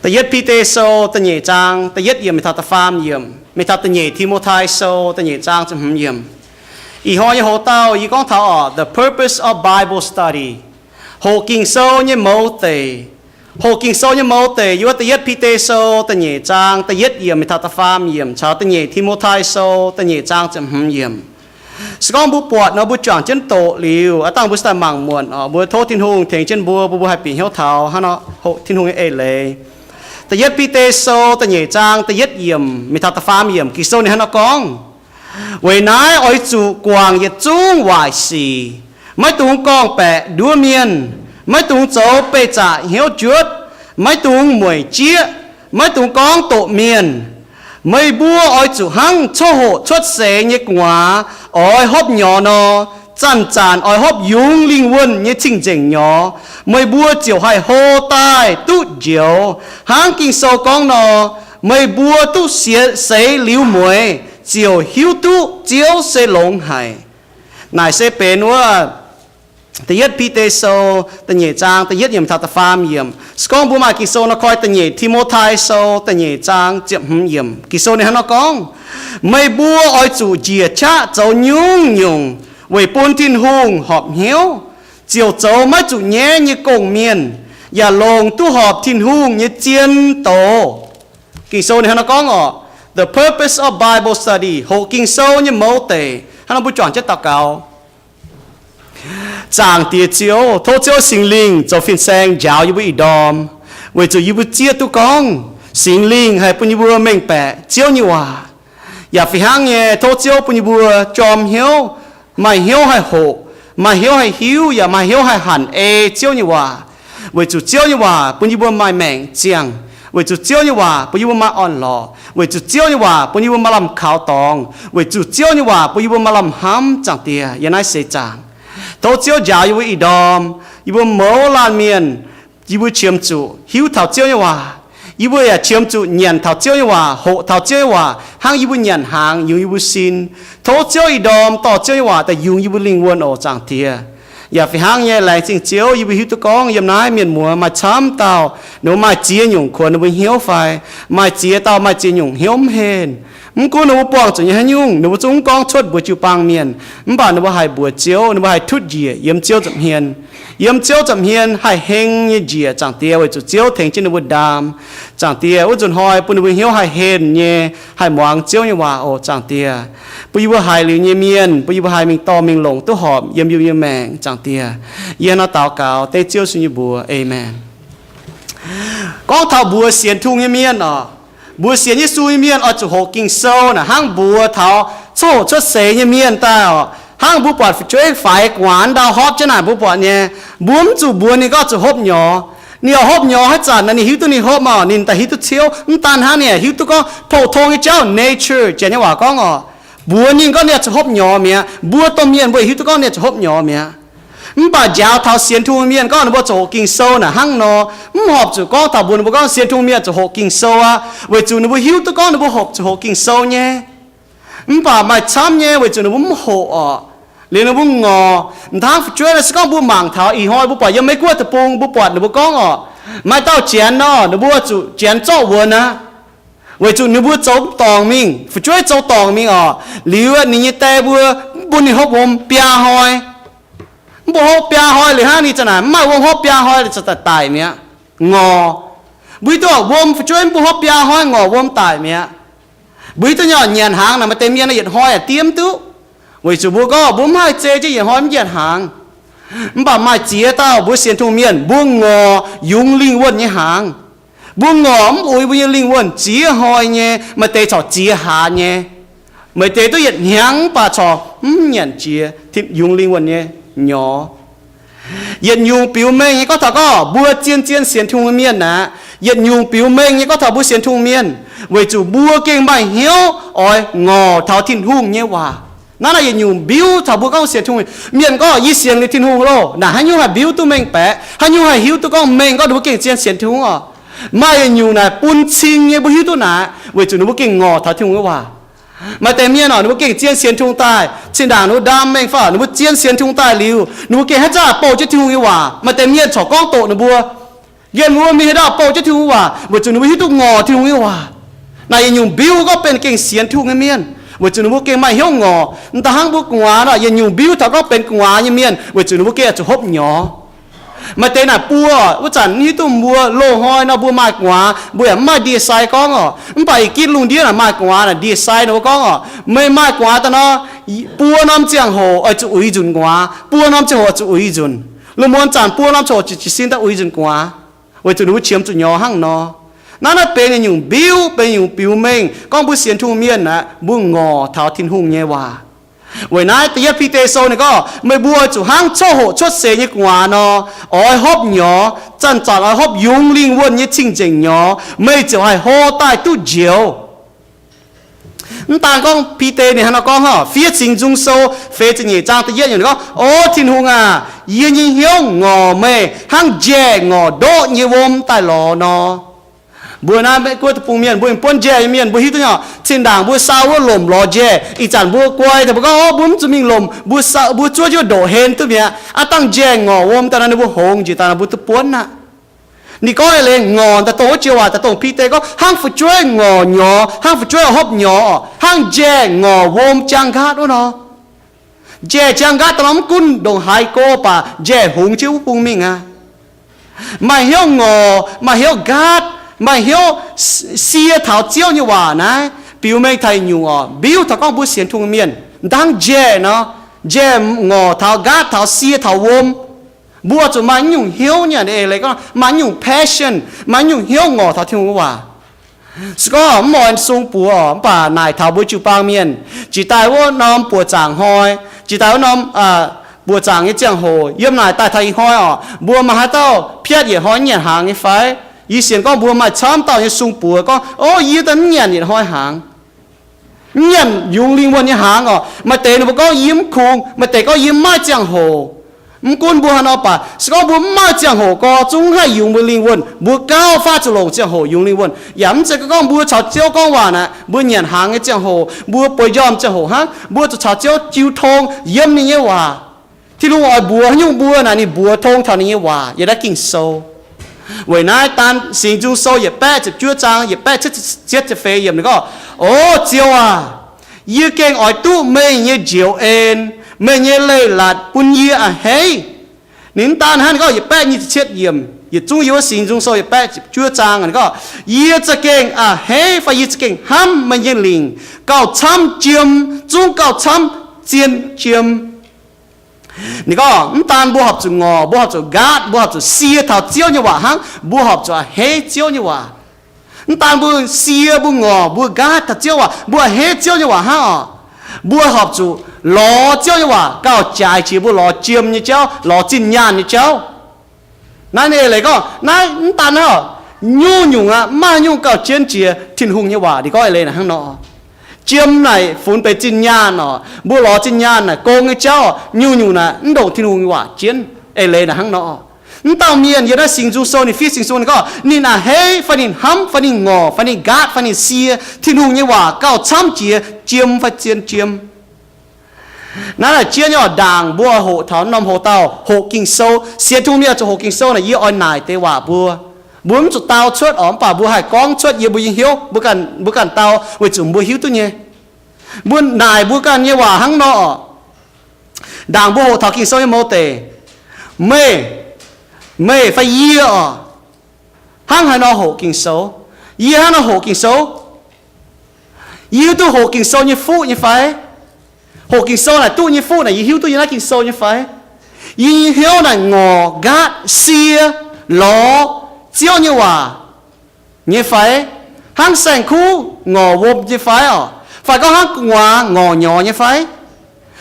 Da'yietv Bide Sou da'nyeic zaang da'yietv yiemc mingh taux da'faam yiemc, mingh taux da'nyeic Ti^mo^tai Sou da'nyeic zaang ziepc hmz yiemc. Ih hnoi nyei hoc-dauh yie gorngv taux orqc, the purpose of Bible study, hoqc Ging-Sou nyei mouz deic. Hoqc Ging-Sou nyei mouz deic yiem wuov da'yietv Bide Sou da'nyeic zaang da'yietv yiemc mingh taux da'faam yiemc caux da'nyeic Ti^mo^tai Sou da'nyeic zaang ziepc hmz yiemc. Se gorngv mbuo buatc nor, mbuo juangc jienv doqc liuz, aav dangh mbuo se daaih mangc muonc oc, mbuo tov Tin-Hungh tengx jienv mbuo, mbuo, mbuo haih bieqc hnyouv taux hnangv nor hoqc Tin-Hungh nyei eix leiz. Da'yietv Bide Sou da'nyeic zaang da'yietv yiemc mingh taux da'faam yiemc, Ging-Sou ninh hnangv nor gorngv, Weic naaiv oix zuqc guangc yietc zungv waaic sic, maiv dungx gorngv-baeqc nduov mienh, maiv dungx zoux beih zaqc hnyouv njuotv, maiv dungx mueic jieqv, maiv dungx gorngv doqc mienh. Meih mbuo oix zuqc hnangv coqv hoqc cuotv seix nyei gu'nguaaz oix hopv nyorx nor, zanc-zanc oix hopv yungz lingh wuonh nyei cing-nzengc nyorx. Meih mbuo ziouc haih hlo daaih duqv njoux, hnangv Ging-Sou gorngv nor, Meih mbuo duqv seix liuz mueiz ziouc hiuv duqv Ziouv se longx haic. Naaic se benx wuov da'yietv Bide Sou da'nyeic zaang da'yietv yiemc taux da'faam yiemc. Se gorngv mbuo maaih Ging-Sou nor, koi da'nyeic Ti^mo^tai Sou da'nyeic zaang ziepc hmz yiemc. Ging-Sou ninh hnangv nor gorngv, Meih mbuo oix zuqc njiec qaqv zoux nyungc-nyungc weic bun Tin-Hungh horpc hnyouv, ziouc zoux maiv zuqc nyaiv nyei gong-mienh, yaac longc duqv horpc Tin-Hungh nyei zien doz. Ging-Sou ninh hnangv nor gorngv orqc, the purpose of Bible study, hoqc Ging-Sou nyei mouz deic. Hnangv nor mbuo juangc jienv daux gaux. Zaangc Diex Ziouv, tov Ziouv Singx Lingh zoux fin-saeng njaaux yie mbuo ih ndorm, weic zuqc yie mbuo zieqv duqv gorngv Singx Lingh haih bun yie mbuo mengh baeqc Ziouv nyei waac. Yaac fih hnangv nyei, tov Ziouv bun yie mbuo jorm hnyouv, maaih hnyouv haih hoqc, maaih hnyouv haih hiuv, yaac maaih hnyouv haih hanc ei Ziouv nyei waac. Weic zuqc Ziouv nyei waac bun yie mbuo maaih maengc ziangh. Weic zuqc Ziouv nyei waac bun yie mbuo maaih orn-lorqc. Weic zuqc Ziouv nyei waac bun yie mbuo maaih lamh kaux dorngx. Weic zuqc Ziouv nyei waac bun yie mbuo maaih lamh hnamv, Zaangc Diex, yiem naaiv seix zaangc. Tov Ziouv njaaux yie mbuo ih ndorm, yie mbuo mouz laanh mienh, yie mbuo qiemx zuqc hiuv taux Ziouv nyei waac. Yie mbuo yaac qiemx zuqc nyanc taux Ziouv nyei waac, hoqc taux Ziouv nyei waac, hnangv yie mbuo nyanc hnaangx yungz yie mbuo sin. Tov Ziouv ih ndorm dorh Ziouv nyei waac daaih yungz yie mbuo lingh wuonh oc, Zaangc Diex. Yaac fih hnangv nyei, laengz zingh Ziouv, yie mbuo hiuv duqv gorngv yiem naaiv mienh muoz maaih camv dauh ninh mbuo maaih ziex nyungc kuonx ninh mbuo hnyouv fai? Maaih ziex dauh maaih ziex nyungc hnyouv mv henh. Mv gunv ninh mbuo buangh zuqc nyei haaix nyungc, ninh mbuo zungv mv gorngv cuotv mbuox jiu-baang mienh, mv baac ninh mbuo haih mbuox Ziouv, ninh mbuo haih tutv njiec yiem Ziouv nza'hmien. Yiem Ziouv nza'hmien haih heng nyei njiec, Zaangc Diex, weic zuqc Ziouv tengx jienv ninh mbuo ndaam. Zaangc Diex, wuov nzunc hnoi bun ninh mbuo hnyouv haih henh nyei, haih muangx Ziouv nyei waac oc, Zaangc Diex. Bun yie mbuo haiz liuz nyei mienh, bun yie mbuo haih mingh dorh mingh longc duqv horpc yiem yie mbuo nyei maengc, Zaangc Diex. Yie hnangv nor daux gaux dengv Ziouv Yesu nyei mbuox. Aamen. Gorngv taux mbuox sienx Tin-Hungh nyei mienh oc, mbuox sienx Yesu nyei mienh oix zuqc hoqc Ging-Sou naaic hnangv mbuox taux coqv hoqc cuotv seix nyei mienh daaih oc. Hnangv mbuo buatc fu'jueiv faix gu'nguaaz ndau hopv jienv naaic, mbuo buatc nyei, mbuo mv zuqc mbuox ninh gorngv zuqc hopv nyorx. Ninh oix hopv nyorx haaix zanc nor, ninh hiuv duqv ninh hopv oc, ninh daaih hiuv duqv ciouv. Mv daan hnangv, ninh hiuv duqv gorngv pou-tong nyei jauv, nature, Janx nyei waac gorngv oc, mbuox ninh gorngv ninh zuqc hopv nyorx mi'aqv. Mbuo domh mienh mbuo hiuv duqv gorngv ninh zuqc hopv nyorx mi'aqv. Mv baac njaaux taux sienx Tin-Hungh mienh gorngv ninh mbuo zuqc hoqc Ging-Sou naaic hnangv nor, mv horpc zuqc gorngv taux mbuox ninh mbuo gorngv sienx Tin-Hungh mienh zuqc hoqc Ging-Sou aqv, weic zuqc ninh mbuo hiuv duqv gorngv ninh mbuo hoqc zuqc hoqc Ging-Sou nyei. Mv baac maaih camv nyei weic zuqc ninh mbuo mv hoqc oc. Liuz ninh mbuo ngorc, m'daaih fu'jueiv naaic se gorngv mbuo mangc taux ih hnoi mbuo buatc yiem Meiv Guoqv deic-bung mbuo buatc ninh mbuo gorngv oc, maaih dauh Janx nor, ninh mbuo zuqc Janx zorqv wuonx aqv. Weic zuqc ninh mbuo zoux dorngc mingh, fu'jueiv zoux dorngc mingh oc. Liuz ninh nyei die mbuo mv bun ninh hopv wuom biaa hnoi. Mv bun hopv biaa hnoi liuz hnangv ninh za'naaic mv maaih wuom hopv biaa hnoi liuz za'naaic daic mi'aqv. Ngorc. Mbuo hiuv duqv wuom fu'jueiv mv bun hopv biaa hnoi ngorc wuom daic mi'aqv. Mbuo hiuv duqv nyei nyanc hnaangx naaic maaih deix mienh yietc hnoi yaac diev mv duqv, weic zuqc mbuo gorngv mbuo mv haih zei jienv yietc hnoi mv nyanc hnaangx. Mv baac maaih ziex dauh mbuo sienx Tin-Hungh mienh mbuo ngorc yungz lingh wuonh nyei hnaangx. Mbuo ngorc mv uix mbuo nyei lingh wuonh ziex hnoi nyei, maaih deix corc ziex hlaax nyei. Maaih deix duqv yietc hnyangx mv baac corc mv nyanc jiex yungz lingh wuonh nyei nyorx. Yietc nyungc biux mengh nyei gorngv taux gorngv mbuo zien-zien sienx Tin-Hungh mienh aqv. Yietc nyungc biux mengh nyei gorngv taux mbuo sienx Tin-Hungh mienh, weic zuqc mbuo gengh maaih hnyouv oix ngorc taux Tin-Hungh nyei waac. Naaiv naaic yietc nyungc mbiuv taux mbuo gorngv sienx Tin-Hungh mienh gorngv yie sienx liuz Tin-Hungh loh, naaic haaix nyungc haih mbiuv duqv mengh baeqc, haaix nyungc haih hiuv duv gorngv mengh gorngv ninh mbuo gengh zien sienx Tin-Hungh oc. Maaih yietc nyungc naaic bun cing nyei mbuo hiuv duqv naaic, weic zuqc ninh mbuo gengh ngorc taux Tin-Hungh nyei waac. Maaih deix mienh oc, ninh mbuo gengh zien sienx Tin-Hungh daaih, zinh ndaangc ninh mbuo ndaam mengh fai ninh mbuo zien sienx Tin-Hungh daaih liuz, ninh mbuo gengh haaix zanc bouh jienv Tin-Hungh nyei waac. Maaih deix mienh corc gorngv doqc ninh mbuo, Yiem wuov mienh haaix dauh bouh jienv Tin-Hungh waac weic zuqc ninh mbuo hiuv duqv ngorc Tin-Hungh nyei waac. Naaic yietc nyungc mbiuv gorngv benx gengh sienx Tin-Hungh nyei mienh, weic zuqc ninh mbuo gengh maaih hnyouv ngorc. M'daaih hnangv mbuo gu'nguaaz nor, yietc nyungc mbiuv taux gorngv benx gu'nguaaz nyei mienh, weic zuqc ninh mbuo gengh oix zuqc hopv nyorx. Maaih deix naaic buo, wuov zanc mv hiuv duqv mbuo loz-hnoi nor mbuo maaih gu'nguaaz, mbuo yaac mv maaih ndie-sai gorngv oc. Mv baac ih gitv lungh ndiev naaic maaih gu'nguaaz naaic ndie-sai nor mbuo gorngv oc, meih maaih gu'nguaaz daaih nor, buo norm ziangh hoc oix zuqc uix nzunc gu'nguaaz, buo norm ziangh hoc oix zuqc uix nzunc. Lungh muonz zanc buo norm ziangh hoc jiez sin daaih uix nzunc gu'nguaaz, weic zuqc ninh mbuo qiemx zuqc nyorx hnangv nor. Naaiv naaiv benx yietc nyungc mbiuv, benx nyungc biux mengh gorngv mbuo sienx Tin-Hungh mienh naaic mbuo ngorc taux Tin-Hungh nyei waac. Weic naaiv da'yietv Bide Sou ninh gorngv, meih mbuo oix zuqc hnangv coqv hoqc cuotv seix nyei gu'nguaaz nor, oix hopv nyorx, zanc-zanc oix hopv yungz lingh wuonh nyei cing-nzengc nyorx, meih ziouc haih hlo daaih duqv njoux. Mv daan gorngv Bide ninh hnangv nor gorngv, Fiev Singx Nzung Sou feix ziepc nyeic zaang da'yietv yiemc gorngv, O Tin-Hungh aac, yie nyei hnyouv ngorc meih hnangv njaeh ngorc ndoqv nyei wuom daaih lorz nor. Mbuo naaiv Meiv Guoqv deic-bung mienh, mbuo mingh buonv njaeh nyei mienh, mbuo hiuv duqv nyei. Cin-ndaangc mbuo sau wuov lomc lorz njaeh, ih zanc mbuo guai daaih mbuo gorngv, O, mbuo mv zuqc mingh lomc, mbuo sau, mbuo zuov jienv ndoqc hen duqv mi'aqv. Aav dangh njaeh ngorc wuom daaih nor, ninh mbuo hongx njiec daaih nor mbuo duqv buonv aqv. Ninh gorngv eix leiz ngorc daaih dongh wuov joux waac daaih dongh Bide gorngv hnangv fu'jueiv ngorc nyorx, hnangv fu'jueiv hopv nyorx, hnangv njaeh ngorc wuom jaang nqaatv wuov nor. Njaeh jaang nqaatv daaih nor mv gunv ndongc haaix go baac njaeh hungx jienv wuov bung mingh aqv. Maaih hnyouv ngorc, maaih hnyouv nqaatv, maaih hnyouv s-, sie taux Ziouv nyei waac naaiv, biux mengh taux nyungc oc, mbiuv taux gorngv mbuo sienx Tin-Hungh mienh, hnangv njaeh nor, njaeh ngorc taux nqaatv taux sie taux wuom. Mbuo zuqc maaih naaiv nyungc hnyouv nyei, eix leiz gorngv maaih naaiv nyungc passion, maaih naaiv nyungc hnyouv ngorc taux Tin-Hungh nyei waac. Se gorngv mv oix sung buoz oc, mv baac naaic taux mbuo jiu-baang mienh, jiex daaih wuov norm buoz-zaangc hnoi, jiex daaih wuov norm buoz-zaangc nyei ziangh hoc, yiem naaic daaih taux ih hnoi oc, mbuo maaih haaix dauh piatv yietc hnoi mv nyanc hnaangx nyei fai? Yie sienx gorngv mbuo maaih camv dauh nyei sung buoz gorngv, O, yie daaih mv nyanc yietc hnoi hnaangx. Mv nyanc yungz lingh wuonh nyei hnaangx oc. Maaih deix ninh mbuo gorngv yie mv kungx, maaih deix gorngv yie mv maaih ziangh hoc. Mv gunv mbuo haaix nor baac, se gorngv mbuo mv maaih ziangh hoc gorx, zungv haih yungz mbuo lingh wuonh. Mbuo gauh faav zuqc longc ziangh hoc yungz lingh wuonh. Yaac mv zeiz gorngv mbuo caux Ziouv gorngv waac naaic, mbuo nyanc hnaangx nyei ziangh hoc, mbuo bueix njormh ziangh hoc hnangv, mbuo zuqc caux Ziouv jiu tong yiem ninh nyei waac. Tin-Hungh oix mbuox haaix nyungc mbuo naaic, ninh mbuox tong taux ninh nyei waac yiem naaiv Ging-Sou. Weic naaiv daan Singx Nzung Sou yietc baeqv ziepc juov zaang yietc baeqv cietv ziepc feix yiemc ninh gorngv, O Ziouv aac, yie gengh oix duqv meih nyei njoux en, meih nyei leiz-latc bun yie a'hneiv. Ninh mv daan hnangv, ninh gorngv yietc baeqv nyic ziepc cietv yiemc yietc zungv yiem wuov Singx Nzung Sou yietc baeqv ziepc juov zaang ninh gorngv, Yie za'gengh a'hneiv fai yie za'gengh hnamv meih nyei lingc gauh camv jiem, zungv gauh camv zien jiem. Ninh gorngv mv daan mbuo horpc zuqc ngorc, mbuo horpc zuqc nqaatv, mbuo horpc zuqc sie taux Ziouv nyei waac hnangv, mbuo horpc zuqc a'hneiv Ziouv nyei waac. Mv daan mbuo sie, mbuo ngorc, mbuo nqaatv taux Ziouv waac, mbuo a'hneiv Ziouv nyei waac hnangv oc, mbuo horpc zuqc lorz Ziouv nyei waac gauh jaaix jiex mbuo lorz jiem nyei jauv, lorz zinh nyaanh nyei jauv. Naaiv ninh eix leiz gorngv naaiv mv daan hnangv oc, nyungc-nyungc aqv, mv maaih nyungc gauh jienv jiex Tin-Hungh nyei waac. Ninh gorngv eix leiz naaic hnangv nor. Jiem naaic funx benx zinh nyaanh oc, mbuo lorz zinh nyaanh naaic gong nyei jauv, nyungc-nyungc naaic mv ndongc Tin-Hungh nyei waac jienv. Eix leiz naaic hnangv nor. Mv dauh mienh yiem naaiv Singx Nzung Sou ninh fiev Singx Nzung ninh gorngv ninh a'hneiv fai ninh hnamv fai ninh ngorc fai ninh nqaatv fai ninh sie Tin-Hungh nyei waac gauh camv jiex jiem fai zien jiem. Naaiv naaic jienv nyei oc, ndaangc mbuo hoqc taux norm hoc-dauh hoqc Ging-Sou, sienx Tin-Hungh mienh zuqc hoqc Ging-Sou naaic, yie oix naaic deix waac mbuo. Mbuo mv zuqc dau cuotv oc, mv baac mbuo haih gorngv cuotv yie mbuo nyei hnyouv, mbuo ganh, mbuo ganh dau, weic zuqc mbuo hiuv duqv nyei. Mbuo naaic mbuo ganh nyei waac hnangv nor oc. Ndaangc mbuo hoqc taux Ging-Sou nyei mouz deic, meih, meih fai yie oc, hnangv haaix nor hoqc Ging-Sou? Yie hnangv nor hoqc Ging-Sou? Yie hiuv duqv hoqc Ging-Sou nyei fuqv nyei fai? Hoqc Ging-Sou naaic duqv nyei fuqv naaic yie hiuv duqv yiem naaiv Ging-Sou nyei fai? Yie nyei hnyouv naaic ngorc, nqaatv, sie, lorz Ziouv nyei waac nyei fai? Hnangv saeng-kuv ngorc wuom nyei fai oc? Fai gorngv hnangv gu'nguaaz ngorc nyorx nyei fai?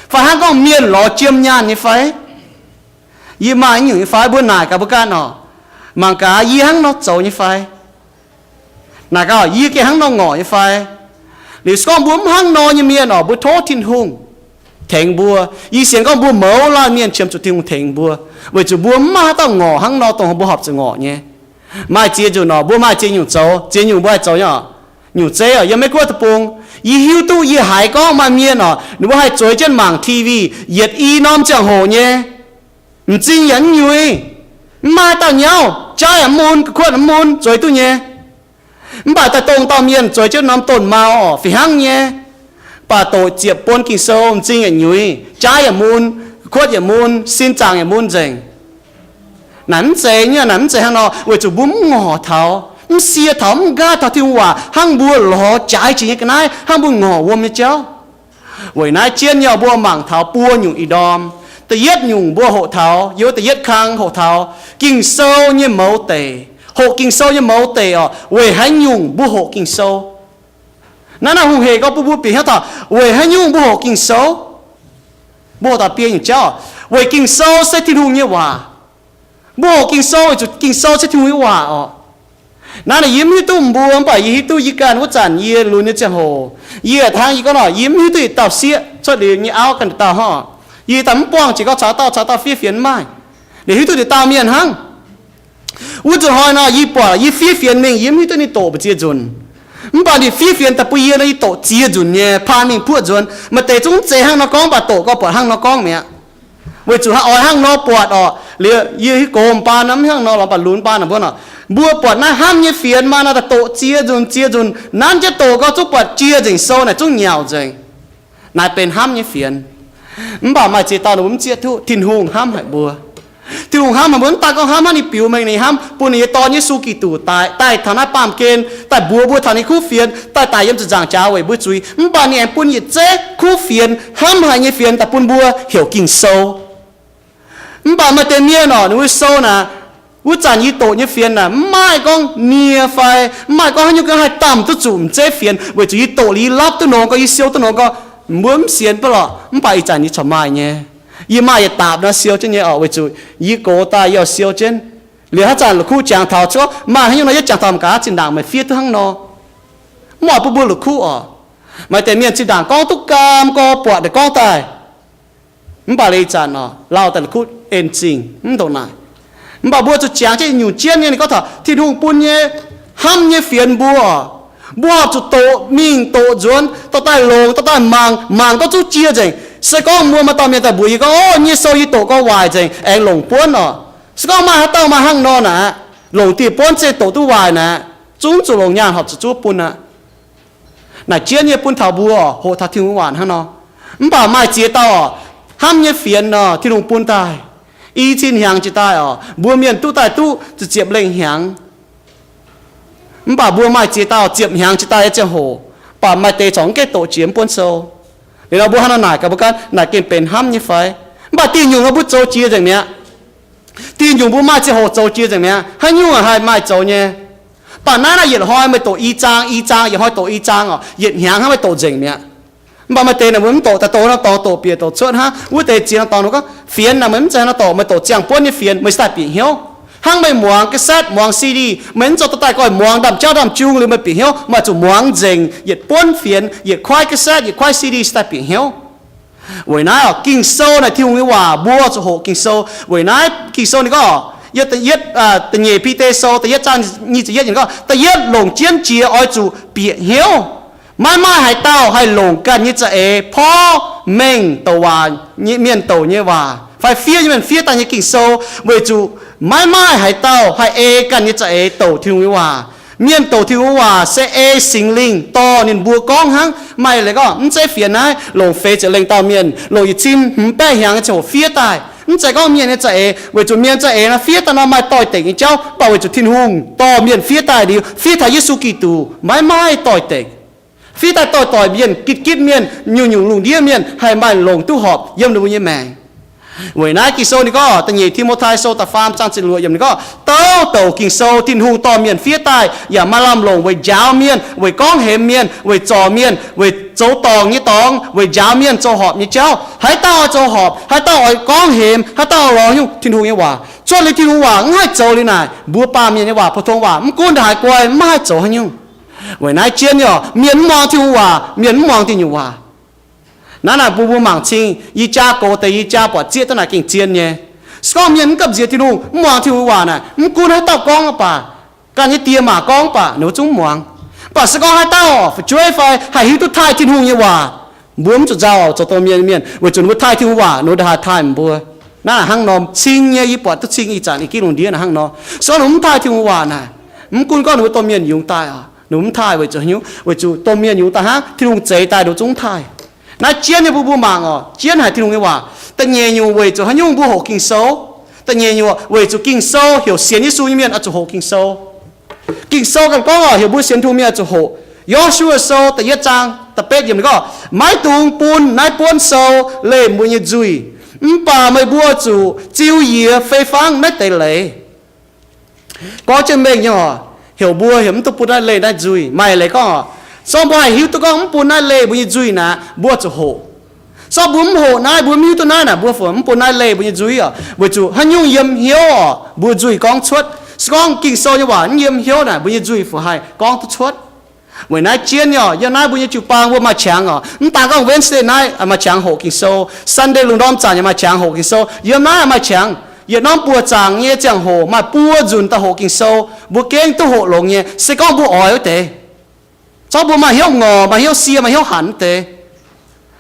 Fai hnangv gorngv mienh lorz jiem nyaanh nyei fai? Yie maaih nyungc nyei fai? Mbuo naaic gaax mbuo ganh oc. Mangc gaax yie hnangv nor zoux nyei fai? Naaic gaax yie gengh hnangv nor ngorc nyei fai? Liuz se gorngv mbuo mv hnangv nor nyei mienh oc, mbuo tov Tin-Hungh tengx mbuo. Yie sienx gorngv mbuo mouz laanh mienh qiemx zuqc Tin-Hungh tengx mbuo, weic zuqc mbuo mv maaih haaix dauh ngorc hnangv nor dongh mbuo horpc zuqc ngorc nyei. Maaih ziex nyungc oc, mbuo maaih ziex nyungc zoux, ziex nyungc mbuo haih zoux nyei oc. Nyungc zeiv oc, yiem Meiv Guoqv deic-bung, yie hiuv duqv yie haiz gorngv maaih mienh oc, ninh mbuo haih zueiz jienv mangc T V yietc i norm ziangh hoc nyei, m'zing yaac mv nyuix. Mv maaih dauh nyauv, jaaiv yaac mv mun, ga'kuotv yaac mv mun, zueiz duqv nyei. Mv baac daaih dongh dauh mienh zueiz jienv norm donh mau orqc, fih hnangv nyei. Mv baac doqc ziepc bun Ging-Sou m'zing yaac nyuiz, jaaiv yaac mun, ga'kuotv yaac mun, sin zaangc yaac mun nzengc. Naaic mv zeiz nyei, naaic mv zeiz hnangv nor, weic zuqc mbuo mv ngorc taux, mv sie taux, mv nqaatv taux Tin-Hungh waac hnangv mbuo lorz jaaix jiex nyei ga'naaiv, hnangv mbuo ngorc wuom nyei jauv. Weic naaiv jienv nyei mbuo mangc taux buo nyungc ih ndorm. Da'yietv nyungc mbuo hoqc taux, yiem da'yietv kang hoqc taux Ging-Sou nyei mouz deic. Hoqc Ging-Sou nyei mouz deic orqc, weic haaix nyungc mbuo hoqc Ging-Sou? Naaiv, naaiv hungh hec gorngv bun mbuo bieqc hnyouv taux weic haaix nyungc mbuo hoqc Ging-Sou. Mbuo hoqc taux biei nyungc jauv, weic Ging-Sou se Tin-Hungh nyei waac. Mbuo hoqc Ging-Sou weic zuqc Ging-Sou se Tin-Hungh nyei waac orqc. Naaiv naaic yie mv hiuv duqv mbuo, mv baac yie hiuv duqv yie ganh wuov zanc yie lunx nyei ziangh hoc, yie hnangv yie gorngv nor, yie mv hiuv duqv yietc dauh sieqv cuotv liuz nyei auv ganh dauh hnangv. Yie daaih mv buangh jiex gorngv caux dauh caux dauh fiev fienx mv maaih. Liuz hiuv duqv yietc dauh mienh hnangv. Wuov nzunc hnoi nor yie buatc yie fiev fienx mingh, yie mv hiuv duqv ninh doqc mbu'ziex nzunc. Mv baac ninh fiev fienx daaih bun yie nor, yie doqc ziex nzunc nyei, paan mingh puoqv nzuonx. Maaih deix zungv mv zeiz hnangv nor gorngv, mv baac doqc gorngv buatc hnangv nor gorngv mi'aqv. Weic zuqc hnangv oix hnangv nor buatc orqc, liuz yie hiuv gox baan nor, mv hnangv nor lorz mv baac lunx baan naaic mbuo nor, mbuo buatc naaiv hnamv nyei fienx maaih naaiv daaih doqc ziex nzunc ziex nzunc, nanv jienv doqc gau zungv buatc jiex nzengc sou naaic zungv nyauc nzengc. Naaiv benx hnamv nyei fienx. Mv baac maaih ziex dauh ninh mbuo mv zieqv duqv Tin-Hungh hnamv haic mbuo. Tin-Hungh hnamv haic mbuo, mv daaih gorngv hnamv hnangv ninh biux mengh ninh hnamv bun ninh nyei Dorn Yesu Giduc daaih, daaih taux naaiv baamh gen, daaih mbuox mbuo taux ninh kuv fienx, daaih daic yiem ziepc nzaangc jaax weic mbuo zuiz. Mv baac ninh aengx bun yietc zeiv kuv fienx hnamv haic nyei fienx daaih bun mbuo heuc Ging-Sou. Mv baac maaih deix mienh orqc, ninh mbuo sou naaic, wuov zanc yie doqc nyei fienx naaic mv maaih gorngv nie fai mv maaih gorngv haaix nyungc ga'naaiv haih damh duqv zuqc m'zeiv fienx, weic zuqc yie doqc liuz yie lapv duqv nongx gorngv, yie siou duqv nongx gorngv, mbuo mv sienx baav lorqc. Mv baac ih zanc yie corc maaih nyei. Yie maaih yietc daapc nor siou jienv nyei orqc, weic zuqc yie gox daaih yie oix siou jienv. Liuz haaix zanc la'kuqv jangx taux cuotv maaih haaix nyungc nor, yie jangx taux mangc gaax zinh ndaangc meih fiev duqv hnangv nor. Mv oix bun mbuo la'kuqv orqc. Maaih deix mienh zinh ndaangc gorngv duqv gaam gorx buatc deix gorngv daaih. Mv baac liuz ih zanc orqc, lauh daaih la'kuqv en zingh mv ndongc naaic. Mv baac mbuo zuqc jangx jienv nyungc jienv nyei, ninh gorngv taux Tin-Hungh bun nyei hnamv nyei fienx mbuo orqc, mbuo horpc zuqc doqc mingh doqc nzuonx, dorh daaih longc, dorh daaih mangc, mangc gorngv zungv jiex nzengc. Se gorngv mbuo maaih dauh mienh daaih mbuox yie gorngv, Ov, nyei sou yie doqc gau waaic nzengc, aengx longc buonv orqc. Se gorngv maaih haaix dauh maaih hnangv nor naaic, longc dieh buonv zengv doqc duqv waaic naaic, zungv zuqc longc nyaanh horpc zuqc zuov bun aqv. Naaic jienv nyei bun taux mbuo hoqc taux Tin-Hungh waac hnangv nor. Mv baac maaih ziex dauh orqc, hnamv nyei fienx nor, Tin-Hungh bun daaih, i cin hnyangx jiex daaih orqc, mbuo mienh duqv daaih duqv ziepc ziepc lengh hnyangx. Mv baac mbuo maaih ziex dauh ziepc hnyangx jiex daaih nyei ziangh hoc, mv baac maaih deix corc mv gaengh doqc jiex mv buonv sou. Liuz nor mbuo hnangv nor naaic gaax mbuo ganh, naaic gengh benx hnamv nyei fai? Mv baac dieh nyungc nor mbuo zoux jiex nzengc mi'aqv. Dieh nyungc mbuo maaih ziangh hoc zoux jiex nzengc mi'aqv. Haaix nyungc haih maaih zoux nyei? Mv baac naaiv naaiv yietc hnoi meih doqc i zaang, i zaang, yietc hnoi doqc i zaang orqc, yietc hnyangx hnangv meih doqc nzengc mi'aqv. Mv baac maaih deix naaic mbuo mv doqc, daaih doqc nor dorngx doqc bieqc doqc cuotv hnangv. Wuov deix ziex nor dorngx nor gorngv, fienx naaic meih mv zeiz nor dorngx, meih doqc ziangh buonv nyei fienx, meih cingx daaih bieqc hnyouv. Hnangv meih muangx cassette, muangx C D, meih mv zoux dorh daaih goiv muangx ndaamv-jauv ndaamv-jung liuz meih bieqc hnyouv, meih zuqc muangx nzengc yietc buonv fienx, yietc kuaaiv cassette, yietc kuaaiv C D cingx daaih bieqc hnyouv. Weic naaiv orqc, Ging-Sou naaic Tin-Hungh nyei waac, mbuo zuqc hoqc Ging-Sou. Weic naaiv Ging-Sou ninh gorngv, yiem da'yietv, da'nyeic Bide Sou da'yietv zaang nyic ziepc yietv gorngv, da'yietv longc jienv jiex oix zuqc bieqc hnyouv. Maiv maaih haaix dauh haih longc ganh nyei za'eix porv mengh douc waac, mienh douc nyei waac fai fiev nyei mienh fiev daaih nyei Ging-Sou, weic zuqc maiv maaih haaix dauh haih ei ganh nyei za'eix douc Tin-Hungh nyei waac. Mienh douc Tin-Hungh waac se ei Singx Lingh dorh ninh mbuo gorngv hnangv. Maaih leiz gorngv mv zeiz fienx naaiv longc feix ziepc lengh dauh mienh, longc yietc cin hmz baeqv hnyangx nyei ziangh hoc fiev daaih. Mv zeiz gorngv mienh nyei za'eix, weic zuqc mienh za'eix nor fiev daaih nor maaih doix-dekc nyei jauv, mv baac weic zuqc Tin-Hungh dorh mienh fiev daaih liuz, fiev taux Yesu Giduc, maiv maaih doix-dekc. Fiev daaih doix-doix mienh, gitv-gitv mienh, nyungc-nyungc lungh ndiev mienh haih maaih longc duqv horpc yiem ninh mbuo nyei maengc. Weic naaiv Ging-Sou ninh gorngv, da'nyeic Ti^mo^tai Sou da'faam zaang ziepc luoqc yiemc ninh gorngv, douc douc Ging-Sou Tin-Hungh dorh mienh fiev daaih yaac maaih lamh longc weic njaaux mienh, weic gorngv hemx mienh, weic zorc mienh, weic zoux dorngc nyei dorngx, weic njaaux mienh zoux horpc nyei jauv. Haaix dauh oix zoux horpc, haaix dauh oix gorngv hemx, haaix dauh oix lorz nyungc Tin-Hungh nyei waac, cuotv liuz Tin-Hungh waac mv haih zoux liuz naaic, mbuo baamh mienh nyei waac, pou-tong waac, mv gunv ndongc haaix guai, mv maaih haih zoux haaix nyungc. Weic naaiv jienv nyei orqc, mienh mv muangx Tin-Hungh waac, mienh mv muangx diuh nyungc waac. Naaiv naaic bun mbuo mangc cing, yie jaa gox deix yie jaa buatc zieqv duqv naaic gengh zien nyei. Se gorngv mienh mv gamh nziex Tin-Hungh, mv muangx Tin-Hungh waac naaic, mv gunv haaix dauh gorngv baac, ganh nyei die maa gorngv baac, ninh mbuo zungv mv muangx. Mv baac se gorngv haaix dauh fu'jueiv fai haih hiuv duqv taaih Tin-Hungh nyei waac, mbuo mv zuqc nzauh zoux dongh mienh, mienh, weic zuqc ninh mbuo taaih Tin-Hungh waac, ninh mbuo ndongc haaix taaih mbuo. Naaiv hnangv nor cing nyei, yie buatc duqv cing ih zanc i ginv lungh ndiev naaiv hnangv nor. Se gorngv ninh mv taaih Tin-Hungh waac naaic, mv gunv gorngv ninh mbuo domh mienh yungz daaih oc, ninh mv taaih weic zuqc haaix nyungc? Weic zuqc domh mienh yungz daaih hnangv, Tin-Hungh zeix daaih ninh zungv mv taaih. Naaiv jienv nyei mbuo, mbuo mangc oc, jienv haic Tin-Hungh nyei waac. Da'nyeic nyungc weic zuqc haaix nyungc mbuo hoqc Ging-Sou? Da'nyeic nyungc weic zuqc Ging-Sou heuc sienx Yesu nyei mienh oix zuqc hoqc Ging-Sou. Ging-Sou ganh gorngv oc, heuc mbuo sienx Tin-Hungh mienh oix zuqc hoqc. Yo^su^waa Sou da'yietv zaang da'betv yiemc ninh gorngv, maiv dungx bun naaiv buonv sou leih mbuo nyei nzuih, mv baac meih mbuo zuqc ziux yie fei fangv naaiv deix leiz. Gorngv jienv mengh nyei oc, heuc mbuo heuc mv duqv bun naaiv leih naaiv nzuih. Maaih leiz gorngv oc, se gorngv mbuo haih hiuv duqv gorngv mv bun naaiv leih mbuo nyei nzuih naaic, mbuo zuqc hoqc. Se gorngv mbuo mv hoqc naaiv, mbuo mv hiuv duqv naaiv naaic, mbuo fungc mv bun naaiv leih mbuo nyei nzuih oc, weic zuqc haaix nyungc yiem hnyouv oc, mbuo nzuih gorngv cuotv. Se gorngv Ging-Sou nyei waac mv yiem hnyouv naaic, mbuo nyei nzuih fungc haih gorngv duqv cuotv. Weic naaiv jienv nyei oc, yiem naaiv mbuo nyei jiu-baang mbuo maaih qangx oc, mv daan gorngv Wednesday night maaih qangx hoqc Ging-Sou, Sunday lungh ndorm zanc yaac maaih qangx hoqc Ging-Sou. Yiem naaiv maaih qangx, yietc norm buoz-zaangc nyei ziangh hoc maaih buo nzunc daaih hoqc Ging-Sou, mbuo gengh duqv hoqc longx nyei, se gorngv mbuo oix wuov deix. Zorqv mbuo maaih hnyouv ngorc, maaih hnyouv sie, maaih hnyouv hanc wuov deix.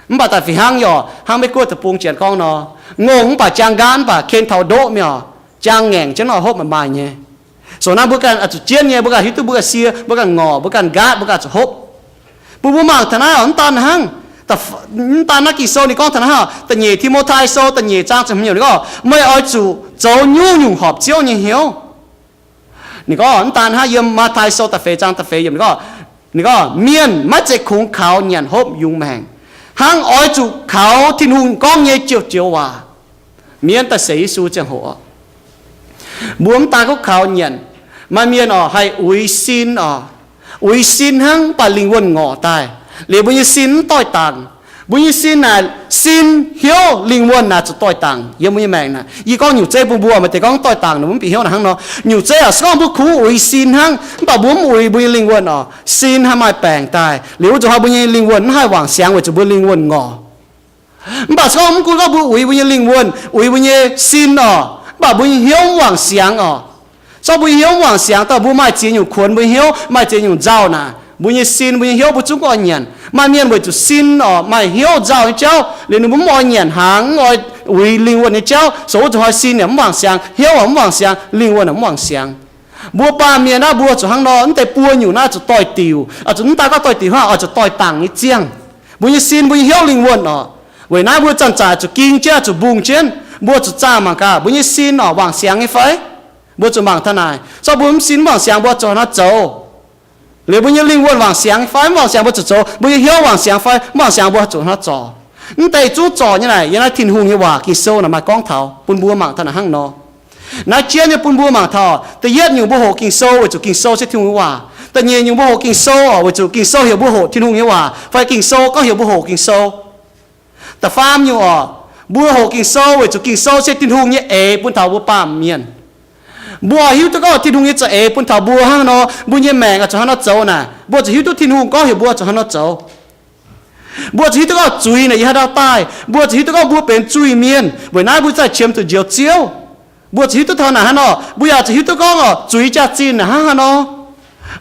Mv baac daaih fih hnangv yaac hnangv Meiv Guoqv deic-bung janx gorngv nor, ngongh mv baac jaang nqaatv mv baac ken taux ndoqv mi'aqv, jaang ngaengc jienv nor hopv maaih maaih nyei. So naaiv mbuo ganh oix zuqc jienv nyei, mbuo ganh hiuv duqv mbuo ganh sie, mbuo ganh ngorc, mbuo ganh nqaatv, mbuo ganh zuqc hopv. Bun mbuo mangc taux naaiv oc, mv daan hnangv, mv daan naaiv Ging-Sou ninh gorngv taux naaiv oc, da'nyeic Ti^mo^tai Sou da'nyeic zaang ziepc hmz yiemc ninh gorngv, meih oix zuqc zoux nyungc-nyungc horpc Ziouv nyei hnyouv. Ninh gorngv mv daan hnangv, yiem Matv^tai Sou da'feix zaang da'feix yiemc ninh gorngv, ninh gorngv, mienh maiv zeiz kungx kaux nyanc hopv yungz maengc, hnangv oix zuqc kaux Tin-Hungh gorngv nyei joux-joux waac. Mienh daaih seix Yesu ziangh hoc oc, mbuo mv daan gorngv kaux nyanc. Maaih mienh oc haih uix sin oc, uix sin hnangv mv baac lingh wuonh ngorc daaih, liuz mbuo nyei sin mv doix-dangc. Mbuo nyei sin naaic, sin, hnyouv, lingh wuonh naaic zuqc doix-dangc yiem mbuo nyei maengc naaic. Yie gorngv nyungc zeiv bun mbuo, maaih deix gorngv doix-dangc ninh mv bieqc hnyouv naaic hnangv nor. Nyungc zeiv oc, se gorngv mbuo kungx uix sin hnangv mv baac mbuo mv uix, mbuo nyei lingh wuonh oc, sin haih maaih baengc daaih, liuz wuov zuqc hnoi mbuo nyei lingh wuonh mv haih wangc siangx weic zuqc mbuo lingh wuonh ngorc. Mv baac se gorngv mv gunv gorngv mbuo uix mbuo nyei lingh wuonh, uix mbuo nyei sin oc, mv baac mbuo nyei hnyouv mv wangc siangx oc. Se gorngv mbuo nyei hnyouv mv wangc siangx daaih, mbuo maaih ziex nyungc kuonx mbuo nyei hnyouv, maaih ziex nyungc nzauh naaic, mbuo nyei sin, mbuo nyei hnyouv mbuo zungv oix nyanc. Maaih mienh weic zuqc sin oc maaih hnyouv nzauh nyei jauv liuz ninh mbuo mv oix nyanc hnaangx, mv oix uix lingh wuonh nyei jauv, so wuov zuqc hnoi sin yaac mv wangc siangx, hnyouv yaac mv wangc siangx, lingh wuonh yaac mv wangc siangx. Mbuo baamh mienh naaiv mbuo zuqc hnangv nor, mv deix buo nyungc naaiv zuqc doix-diuc, zuqc mv daan gorngv doix-diuc hnangv, oix zuqc doix-dangc nyei ziangh. Mbuo nyei sin, mbuo nyei hnyouv, lingh wuonh oc. Weic naaiv mbuo zanc-zanc zuqc ging jienv, zuqc mbungh jienv, mbuo zuqc zaah mangc gaax mbuo nyei sin oc wangc siangx nyei fai? Mbuo zuqc mangc taux naaic, zorqv mbuo mv sin mv wangc siangx mbuo zuqc hnangv zoux. Liuz mbuo nyei lingh wuonh wangc siangx fai mv wangc siangx mbuo zuqc zoux, mbuo nyei hnyouv wangc siangx fai mv wangc siangx mbuo zuqc hnangv zorc. Mv deix zungv zorc nyei naaic, yiem naaiv Tin-Hungh nyei waac Ging-Sou naaic maaih gorngv taux bun mbuo mangc taux naaic hnangv nor. Naaiv jienv nyei bun mbuo mangc taux, da'yietv nyungc mbuo hoqc Ging-Sou weic zuqc Ging-Sou se Tin-Hungh nyei waac. Da'nyeic nyungc mbuo hoqc Ging-Sou oc weic zuqc Ging-Sou heuc mbuo hoqc Tin-Hungh nyei waac, fai Ging-Sou gorngv heuc mbuo hoqc Ging-Sou. Da'faam nyungc oc, mbuo hoqc Ging-Sou weic zuqc Ging-Sou se Tin-Hungh nyei eix bun taux mbuo baamh mienh. Mbuo oix hiuv duqv gorngv Tin-Hungh nyei za'eix bun taux mbuo hnangv nor, mbuo nyei maengc oix zuqc hnangv nor zoux naaic, mbuo zuqc hiuv duqv Tin-Hungh gorngv heuc mbuo zuqc hnangv nor zoux. Mbuo zuqc hiuv duqv gorngv zuiz naaic yiem haaix dauh daaih. Mbuo zuqc hiuv duqv gorngv mbuo benx zuiz-mienh, weic naaiv mbuo zaih qiemx zuqc njoux Ziouv. Mbuo zuqc hiuv duqv taux naaic hnangv nor. Mbuo yaac zuqc hiuv duqv gorngv oc, zuiz jaax-zinh naaic hnangv haaix nor.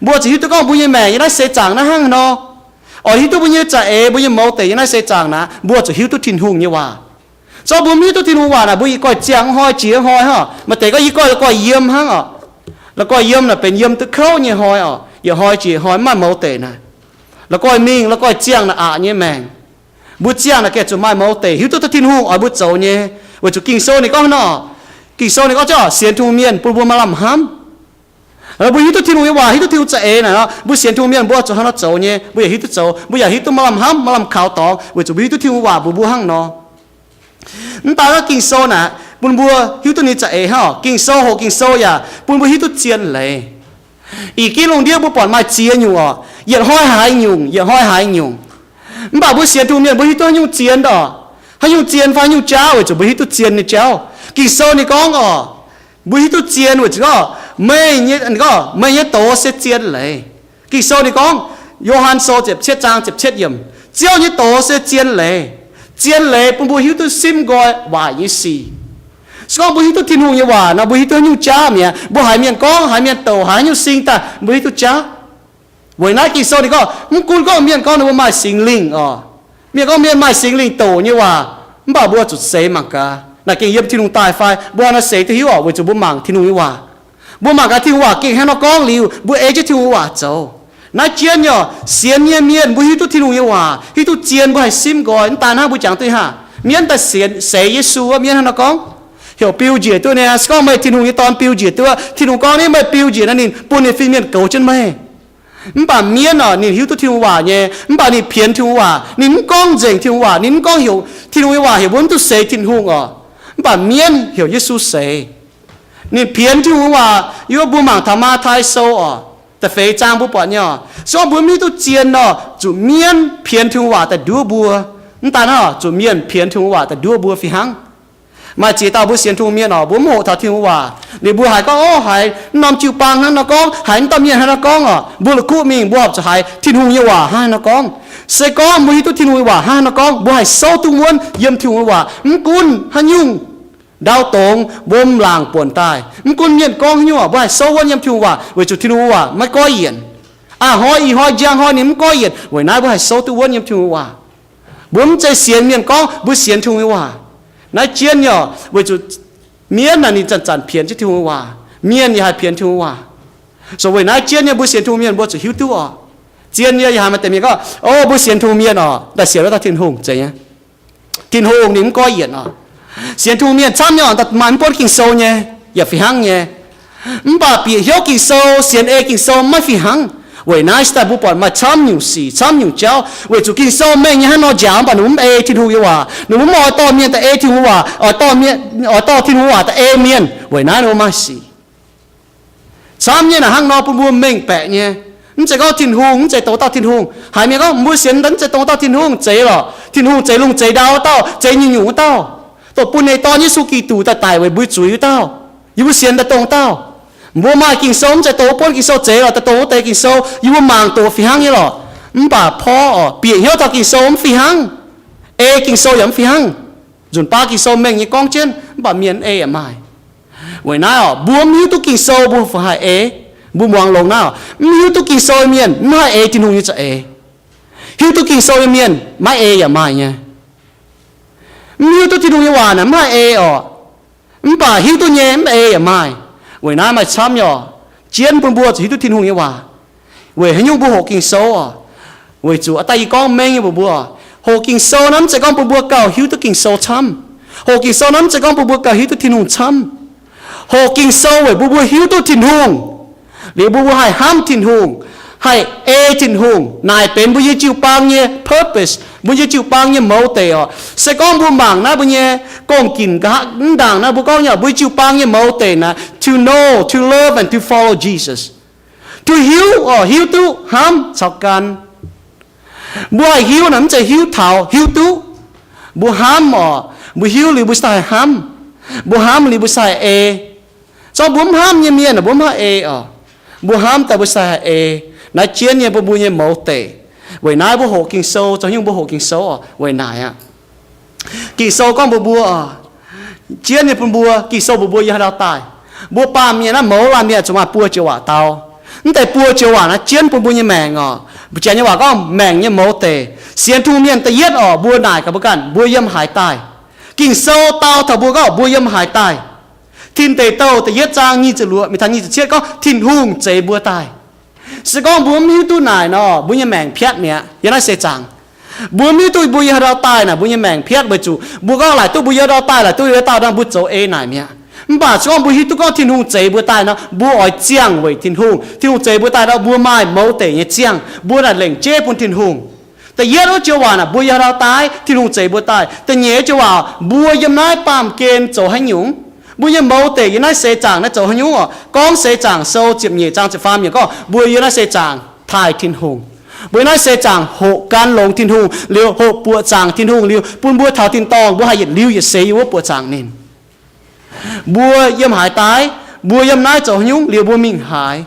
Mbuo zuqc hiuv duqv gorngv mbuo nyei maengc yiem naaiv seix zaangc naaiv hnangv haaix nor. Oix hiuv duqv mbuo nyei za'eix, mbuo nyei mouz deic yiem naaiv seix zaangc naaic, mbuo zuqc hiuv duqv Tin-Hungh nyei waac. Zorqv mbuo mv hiuv duqv Tin-Hungh waac naaic, mbuo yietc goih ziangh hnoi jiex hnoi hnangv oc. Maaih deix gorngv yie goih la'guaih yiem hnangv oc. La'guaih yiem naaic benx yiem duqv kouv nyei hnoi oc. Yietc hnoi jiex hnoi mv maaih mouz deic naaic. La'guaih mingh la'guaih ziangh naaic aqc nyei maengc. Mbuo ziangh naaic gengh zuqc maaih mouz deic, hiuv duqv taux Tin-Hungh oix mbuo zoux nyei. Weic zuqc Ging-Sou ninh gorngv hnangv nor. Ging-Sou ninh gorngv ziouc sienx Tin-Hungh mienh bun mbuo maaih lamh hnamv. Mbuo hiuv duqv Tin-Hungh nyei waac, hiuv duqv Tin-Hungh za'eix naaic nor, mbuo sienx Tin-Hungh mienh mbuo zuqc hnangv nor zoux nyei, mbuo yaac hiuv duqv zoux, mbuo yaac hiuv duqv maaih lamh hnamv, maaih lamh kaux dorngx, weic zuqc mbuo hiuv duqv Tin-Hungh waac mbuox mbuo hnangv nor. Mv baac gorngv Ging-Sou naaic bun mbuo hiuv duqv ninh za'eix hnangv oc. Ging-Sou, hoqc Ging-Sou yaac bun mbuo hiuv duqv zien leiz. Ih ginv lungh ndiev mbuo buatc maaih ziex nyungc oc, yietc hnoi haiz nyungc, yietc hnoi haiz nyungc. Mv baac mbuo sienx Tin-Hungh mienh mbuo hiuv duqv haaix nyungc zien oc, haaix nyungc zien fai haaix nyungc jauv, weic zuqc mbuo hiuv duqv zien nyei jauv. Ging-Sou ninh gorngv oc, mbuo hiuv duqv zien weic zuqc gorngv meih nyei, gorngv meih nyei doz se zien leiz. Ging-Sou ninh gorngv, Yo^han Sou ziepc cietv zaang ziepc cietv yiemc, Ziouv nyei doz se zien leiz. Zien leiz bun mbuo hiuv duqv simv nqoi waaic nyei sic. Se gorngv mbuo hiuv duqv Tin-Hungh nyei waac nor, mbuo hiuv duqv haaix nyungc jauv mi'aqv. Mbuo haiz mienh gorngv, haaix mienh douc, haiz haaix nyungc sing daaih, mbuo hiuv duqv jauv. Weic naaiv Ging-Sou ninh gorngv, mv gunv gorngv mienh gorngv ninh mbuo maaih Singx Lingh oc, mienh gorngv mienh maaih Singx Lingh douc nyei waac, mv baac mbuo zuqc seix mangc gaax. Naaic gengh yiem Tin-Hungh daaih fai? Mbuo haaix nor seix duqv hiuv oc? Weic zuqc mbuo mangc Tin-Hungh nyei waac. Mbuo mangc gaax Tin-Hungh waac gengh haaix nor gorngv liuz, mbuo ei jienv Tin-Hungh waac zoux. Naaiv jienv nyei oc, sienx nyei mienh mbuo hiuv duqv Tin-Hungh nyei waac, hiuv duqv zien, mbuo haih simv nqoi. Mv daaih hnangv mbuo jangx duqv ih hnangv, mienv daaih sienx, seix Yesu wuov mienv haaix nor gorngv, heuc biu njiec duqv niaa. Se gorngv meih Tin-Hungh nyei Dorn biu njiec duqv, Tin-Hungh gorngv, naaiv meih biu njiec naaiv, ninh bun ninh fin-mienh goux jienv meih. Mv baac mienv oc, ninh hiuv duqv Tin-Hungh waac nyei, mv baac ninh pienx Tin-Hungh waac. Ninh mv gorngv nzengc Tin-Hungh waac, ninh mv gorngv heuc Tin-Hungh nyei waac heuc mbuo mv duqv seix Tin-Hungh oc. Mv baac mienv heuc Yesu seix. Ninh pienx Tin-Hungh nyei waac. Yie mbuo mangc taux Matv^tai Sou oc, da'feix zaang mbuo buatc nyei oc. Se gorngv mbuo mv hiuv duqv zien nor, zuqc mienv pienx Tin-Hungh waac daaih nduov mbuo. Mv daaih hnangv, zuqc mienh pienx Tin-Hungh waac daaih nduov mbuo fih hnangv. Maaih ziex dauh mbuo sienx Tin-Hungh mienh oc, mbuo mv hoqc taux Tin-Hungh waac, liuz mbuo haiz gorngv, ov, haiz norm jiu-baang hnangv nor gorngv, haiz mv dauh mienh hnangv nor gorngv oc, mbuo la'kuqv mingh, mbuo horpc zuqc haiz Tin-Hungh nyei waac hnangv haaix nor gorngv. Se gorngv mbuo hiuv duqv Tin-Hungh nyei waac hnangv haaix nor gorngv, mbuo haih souv duqv wuonv yiem Tin-Hungh nyei waac. Mv gunv haaix nyungc ndau dongz wuom laangc buonc daaih, mv gunv mienh gorngv haaix nyungc, mbuo haih souv wuonv yiem Tin-Hungh waac, weic zuqc Tin-Hungh waac maiv goiv yienc. A'hnoi ih hnoi njang hnoi ninh mv goiv yienc. Weic naaiv mbuo haih souv duqv wuonv yiem Tin-Hungh waac. Mbuo mv zeiz sienx mienh gorngv mbuo sienx Tin-Hungh nyei waac. Naaiv jienv nyei oc, weic zuqc mienv naaic ninh zanc-zanc pienx jienv Tin-Hungh waac. Mienh yaac haih pienx Tin-Hungh waac. So weic naaiv jienv nyei mbuo sienx Tin-Hungh mienh mbuo zuqc hiuv duqv oc. Zien nyei yaac haiz maaih deix mienh gorngv, ov, mbuo sienx Tin-Hungh mienh oc, daaih sienx wuov dauh Tin-Hungh zeiz nyei. Tin-Hungh ninh mv goiv yienc oc. Sienx Tin-Hungh mienh camv nyei oc, maaih mv buonv Ging-Sou nyei, yaac fih hnangv nyei. Mv baac bieqc hnyouv Ging-Sou, sienx ei Ging-Sou maiv fih hnangv. Weic naaiv se daaih mbuo buatc maaih camv nyungc sic, camv nyungc jauv, weic zuqc Ging-Sou mengh nyei hnangv nor njaaux, mv baac ninh mv ei Tin-Hungh nyei waac. Ninh mv oix dorh mienh daaih ei Tin-Hungh waac, oix dorh mienh, oix dorh Tin-Hungh waac daaih ei mienh. Weic naaiv ninh mbuo maaih sic. Camv nyei naaic hnangv nor bun mbuo mengh baeqc nyei. Mv zeiz gorngv Tin-Hungh, mv zeiz dongh dauh Tin-Hungh. Haiz mienh gorngv mbuo sienx mv zeiz dongh dauh Tin-Hungh, zeiz lorqc. Tin-Hungh zeiz lungh zeiz ndau wuov dauh, zeiz nyungc-nyungc wuov dauh, dongh bun ninh Dorn Yesu Giduc daaih daic weic mbuo zuiz wuov dauh. Yie mbuo sienx daaih dongh dauh. Mbuo maaih Ging-Sou mv zeiz dongh wuov buonv Ging-Sou, zeiz lorqc, daaih dongh wuov deix Ging-Sou yie mbuo mangc doqc fih hnangv nyei lorqc. Mv baac Paul oc, bieqc hnyouv taux Ging-Sou mv fih hnangv. Ei Ging-Sou yaac mv fih hnangv. Nzunc baav Ging-Sou mengh nyei gorngv jienv, mv baac mienh ei yaac maaih. Weic naaiv oc, mbuo mv hiuv duqv Ging-Sou mbuo fai haih ei? Mbuo muangx longx naaiv oc, mv hiuv duqv Ging-Sou nyei mienh mv haih ei Tin-Hungh nyei za'eix. Hiuv duqv Ging-Sou nyei mienh maiv ei yaac maaih nyei. Mv hiuv duqv Tin-Hungh nyei waac naaic mv haih ei oc. Mv baac hiuv duqv nyei mv ei yaac maaih. Weic naaiv maaih camv nyei oc, jienv bun mbuo zuqc hiuv duqv Tin-Hungh nyei waac. Weic haaix nyungc mbuo hoqc Ging-Sou oc? Weic zuqc aa daaih yie gorngv mengh nyei mbuox mbuo, hoqc Ging-Sou naaiv mv zeiz gorngv bun mbuo gauh hiuv duqv Ging-Sou camv. Hoqc Ging-Sou naaiv mv zeiz gorngv bun mbuo gauh hiuv duqv Tin-Hungh camv. Hoqc Ging-Sou weic bun mbuo hiuv duqv Tin-Hungh, liuz bun mbuo haih hnamv Tin-Hungh, haih ei Tin-Hungh. Naaic benx mbuo nyei jiu-baang nyei purpose, mbuo nyei jiu-baang nyei mouz deic oc. Se gorngv mbuo mangc naaiv mbuo nyei gong-ginc nqa'haav mv ndaangc naaiv mbuo gorngv nyei, mbuo jiu-baang nyei mouz deic naaiv, to know, to love, and to follow Jesus. To hiuv oc, hiuv duqv, hnamv caux gan. Mbuo haih hiuv naaic mv zeiz hiuv taux, hiuv duqv. Mbuo hnamv oc, mbuo hiuv liuz mbuo sai haih hnamv. Mbuo hnamv liuz mbuo sai haih ei. Zorqv mbuo mv hnamv nyei mienh aah, mbuo mv haih ei oc. Mbuo hnamv daaih mbuo sai haih ei. Naaiv jienv nyei bun mbuo nyei mouz deic. Weic naaiv mbuo hoqc Ging-Sou, zoux haaix nyungc mbuo hoqc Ging-Sou oc? Weic naaic aqv. Ging-Sou gorngv mbuox mbuo oc, jienv nyei bun mbuo, Ging-Sou mbuox mbuo yiem haaix ndau daaih. Mbuo baamh mienh naaiv mouz laanh mienh zuqc maaih buo joux waac dau. Mv deix buo joux waac naaiv jienv bun mbuo nyei maengc oc. Janx nyei waac gorngv maengc nyei mouz deic. Sienx Tin-Hungh mienh da'yietv oc, mbuo naaic gaax mbuo ganh, mbuo yiem haaix daaih? Ging-Sou dau taux mbuo gorngv mbuo yiem haaix daaih? Tin Deic Douh da'yietv zaang nyic ziepc luoqc mingh taux nyic ziepc cietv gorngv Tin-Hungh zeix mbuo daaih. Se gorngv mbuo mv hiuv duqv naaic nor, mbuo nyei maengc piatv mi'aqv yiem naaiv seix zaangc. Mbuo mv hiuv duqv mbuo yiem haaix ndau daaih naaic, mbuo nyei maengc piatv weic zuqc mbuo gorngv laaic duqv mbuo yiem ndau daaih, laaic duqv yiem ndau daaih nor, mbuo zoux ei naaic mi'aqv. Mv baac se gorngv mbuo hiuv duqv gorngv Tin-Hungh zeix mbuo daaih nor, mbuo oix ziangh weic Tin-Hungh. Tin-Hungh zeix mbuo daaih nor, mbuo maaih mouz deic nyei ziangh, mbuo naaic lengc jeiv bun Tin-Hungh. Da'yietv wuov joux waac naaic, mbuo yiem haaix ndau daaih, Tin-Hungh zeix mbuo daaih. Da'nyeic joux waac, mbuo yiem naaiv baamh gen zoux haaix nyungc? Mbuo nyei mouz deic yiem naaiv seix zaangc naaiv zoux haaix nyungc oc? Gorngv seix zaangc sou ziepc nyeic zaang ziepc faam yiemc gorngv mbuo yiem naaiv seix zaangc taaih Tin-Hungh. Mbuo yiem naaiv seix zaangc hoqc gan longx Tin-Hungh liuz, hoqc buoqc zaangc Tin-Hungh liuz, bun mbuo taux tin-dorngh mbuo haih yietc liuz yietc seix yiem wuov buoqc zaangc ninh. Mbuo yiem haaix daaih? Mbuo yiem naaiv zoux haaix nyungc liuz mbuo mingh haaix?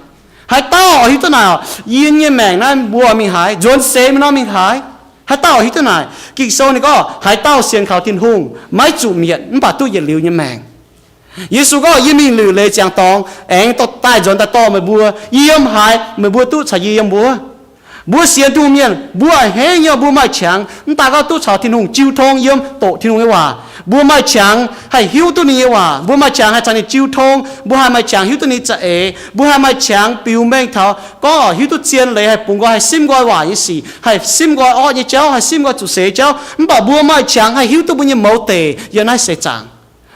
Haaix dauh oix hiuv duqv naaic oc, yie nyei maengc naaiv mbuo mingh haaix? Nzuonx seix mingh nor mingh haaix? Haaix dauh oix hiuv duqv naaic? Ging-Sou ninh gorngv haaix dauh sienx kaux Tin-Hungh maiv zuqc mietc mv baac duqv yietc liuz nyei maengc. Yesu gorngv, yie mingh liuc leiz ziangx dorngx, aengx daaih nzuonx daaih dorh meih mbuo. Yie yiem haaix, meih mbuo duqv caux yie yiem wuov. Mbuo sienx Tin-Hungh mienh, mbuo a'hneiv nyei, mbuo maaih qangx mv daaih gorngv duqv caux Tin-Hungh jiu tong yiem doqc Tin-Hungh nyei waac. Mbuo maaih qangx haih hiuv duqv ninh nyei waac. Mbuo maaih qangx haih caux ninh jiu tong. Mbuo haih maaih qangx hiuv duqv ninh za'eix. Mbuo haih maaih qangx biux mengh taux gorngv oc, hiuv duqv zien leiz, haih bungx nqoi, haih simv nqoi waac nyei sic, haih simv nqoi orqv nyei jauv, haih simv nqoi zuqc seix jauv. Mv baac mbuo maaih qangx haih hiuv duqv mbuo nyei mouz deic yiem naaiv seix zaangc.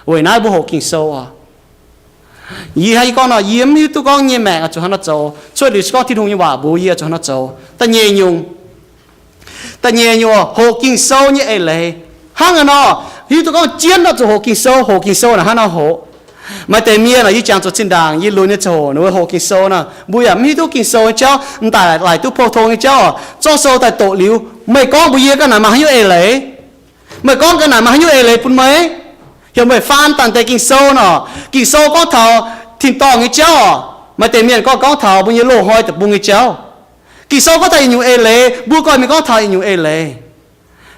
Weic naaiv mbuo hoqc Ging-Sou oc. Yie hnangv yie gorngv nor, yie mv hiuv duqv gorngv nyei maengc oix zuqc hnangv nor zoux. Cuotv liuz se gorngv Tin-Hungh nyei waac mbuox yie oix zuqc hnangv nor zoux. Da'nyeic nyungc, da'nyeic nyungc, hoqc Ging-Sou nyei eix leiz. Hnangv haaix nor, hiuv duqv gorngv jienv oix zuqc hoqc Ging-Sou, hoqc Ging-Sou naaic hnangv nor hoqc. Maaih deix mienh oc, yie jangx zuqc zinh ndaangc yie lunx nyei ziangh hoc, ninh mbuo hoqc Ging-Sou nor, mbuo yaac mv hiuv duqv Ging-Sou nyei jauv, m'daaih laaic duqv pou-tong nyei jauv oc. Zorqv sou daaih doqc liuz, meih gorngv mbuox yie ga'naaiv maaih haaix nyungc eix leiz? Meih gorngv ga'naaiv maaih haaix nyungc eix leiz bun meih? Heuc meih faan dangh deix Ging-Sou nor, Ging-Sou gorngv taux tin-dorngh nyei jauv oc. Maaih deix mienh gorngv, gorngv taux mbuo nyei loz-hnoi deic-bung nyei jauv. Ging-Sou gorngv taux yietc nyungc eix leiz, mbuo gorngv mingh gorngv taux yietc nyungc eix leiz.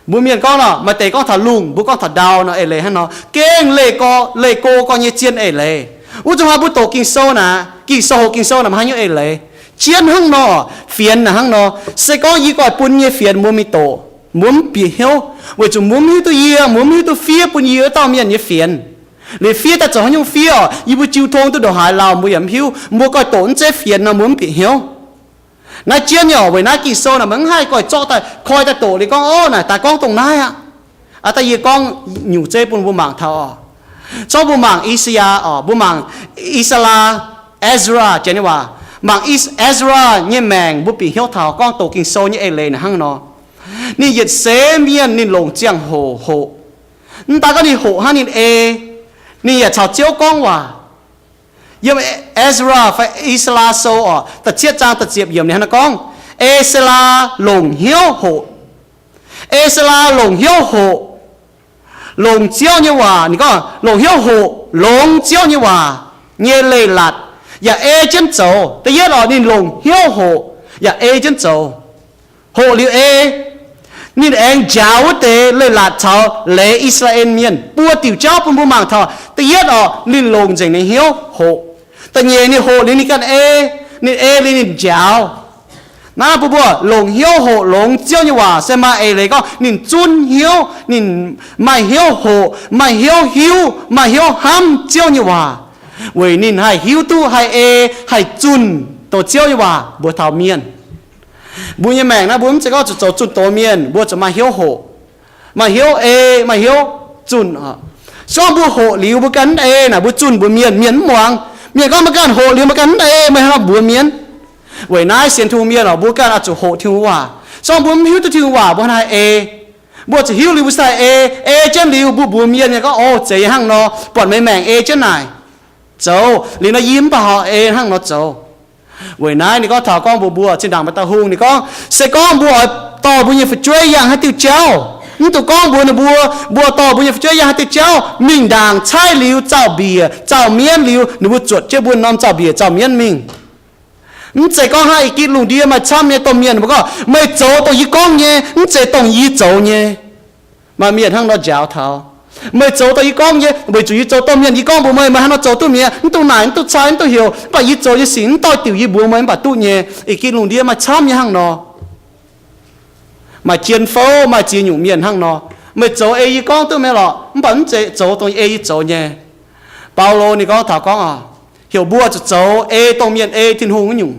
Mbuo mienh gorngv nor, maaih deix gorngv taux lungh, mbuo gorngv taux ndau nor, eix leiz hnangv nor. Gengh leih go, leih go gorx nyei zien eix leiz. Wuov zuqc hnoi mbuo doqc Ging-Sou naaic, Ging-Sou, hoqc Ging-Sou naaic maaih haaix nyungc eix leiz? Jienv hnangv nor, fienx naaic hnangv nor. Se gorngv yie goiv bun nyei fienx mbuo mingh doqc, mbuo mv bieqc hnyouv, weic zuqc mbuo mv hiuv duqv yie, mbuo mv hiuv duqv fiev bun yie wuov dauh mienh nyei fienx. Liuz fiev daaih zoux haaix nyungc fiev oc, yie mbuo jiu tong duqv ndongc haaix lauh mbuo yaac mv hiuv. Mbuo goiv doqc mv zeiz fienx nor, mbuo mv bieqc hnyouv. Naaiv jienv nyei oc, weic naaiv Ging-Sou naaic maiv haih goiv zorqv daaih koi daaih doqc liuz gorngv, ov, naaic daaih gorngv dongh naaiv aqv. Aa, daaih yie gorngv nyungc zeiv bun mbuo mangc taux oc. Zorqv mbuo mangc I^saa^yaa oc, mbuo mangc I^saa^laa, Ezra janx nyei waac. Mangc I^, Ezra nyei maengc mbuo bieqc hnyouv taux gorngv doqc Ging-Sou nyei eix leiz naaic hnangv nor. Ninh yietc seix mienh ninh longc ziangh hoc hoqc. Mv daaih gorngv ninh hoqc hnangv, ninh ei, ninh yaac caux Ziouv gorngv waac. Yiem Ezra fai I^saa^laa Sou oc, da'cietv zaang da'ziepc yiemc ninh hnangv naaiv gorngv, E^saa^laa longc hnyouv hoqc. E^saa^laa longc hnyouv hoqc, longc Ziouv nyei waac. Ninh gorngv longc hnyouv hoqc, longx Ziouv nyei waac nyei leiz-latc, yaac ei jienv zoux. Da'yietv oc, ninh longc hnyouv hoqc yaac ei jienv zoux. Hoqc liuz ei, ninh aengx njaaux wuov deix leiz-latc caux leiz I^saa^laa^en Mienh. Buo diuc jauv bun mbuo mangc taux. Da'yietv oc, ninh longc nzengc ninh hnyouv hoqc. Da'nyeic, ninh hoqc liuz ninh ganh ei, ninh ei liuz ninh njaaux. Naaiv bun mbuo longc hnyouv hoqc longx Ziouv nyei waac se maaih eix leiz gorngv ninh zunv hnyouv, ninh maaih hnyouv hoqc, maaih hnyouv hiuv, maaih hnyouv hnamv Ziouv nyei waac, weic ninh haih hiuv duqv, haih ei, haih zunh doz Ziouv nyei waac mbuox taux mienh. Mbuo nyei maengc naaiv mbuo mv zeiz gorngv zuqc zoux zunh doz mienh, mbuo zuqc maaih hnyouv hoqc, maaih hnyouv ei, maaih hnyouv zunh. Se gorngv mbuo hoqc liuz mbuo ganh mv ei naaic, mbuo zunh mbuox mienh, mienh mv muangx. Mienh gorngv meih ganh hoqc liuz meih ganh mv ei, meih hnangv nor mbuox mienh. Weic naaiv sienx Tin-Hungh mienh oc, mbuo ganh oix zuqc hoqc Tin-Hungh waac. Se gorngv mbuo mv hiuv duqv Tin-Hungh waac mbuo hnangv haaix ei? Mbuo zuqc hiuv liuz mbuo sai ei, ei jienv liuz mbuo mbuox mienh, mienh gorngv, o, zeiz yie hnangv nor, buatc meih maengc ei jienv naaic. Zoux liuz nor yie mv baac haiz ei hnangv nor zoux. Weic naaiv ninh gorngv taux gorngv mbuox mbuo zinh ndaangc maaih dauh hungh ninh gorngv, se gorngv mbuo oix dorh mbuo nyei fu'jueiv yangh haaix diuh jauv, mv dungx gorngv mbuox ninh mbuo, mbuo dorh mbuo nyei fu'jueiv yangh haaix diuh jauv, mingh ndaangc caaiv liuz zaux-mbiec zaux mienv liuz ninh mbuo zuotc jienv mbuo norm zaux-mbiec zaux mienv mingh. Mv zeiz gorngv hnangv i gitv lungh ndiev maaih camv nyei domh mienh mbuo gorngv, meih zoux dongh yie gorngv nyei, mv zeiz dongh yie zoux nyei. Maaih mienh hnangv nor njaaux taux, meih zoux dongh yie gorngv nyei, weic zuqc yie zoux domh mienh yie gorngv mbuox meih, meih hnangv nor zoux duqv mi'aqv, mv dungx naaic mv dungx cai mv dungx heuc, mv baac yie zoux nyei sic mv doix diuc yie mbuox meih mv baac duqv nyei. I gitv lungh ndiev maaih camv nyei hnangv nor. Maaih jien fouv maaih ziex nyungc mienh hnangv nor. Meih zoux ei yie gorngv duqv mingh lorqc, mv baac mv zeiz zoux dongh ei yie zoux nyei. Baulo ninh gorngv taux gorngv oc, heuc mbuo zuqc zoux ei dongh mienh ei Tin-Hungh wuov nyungc.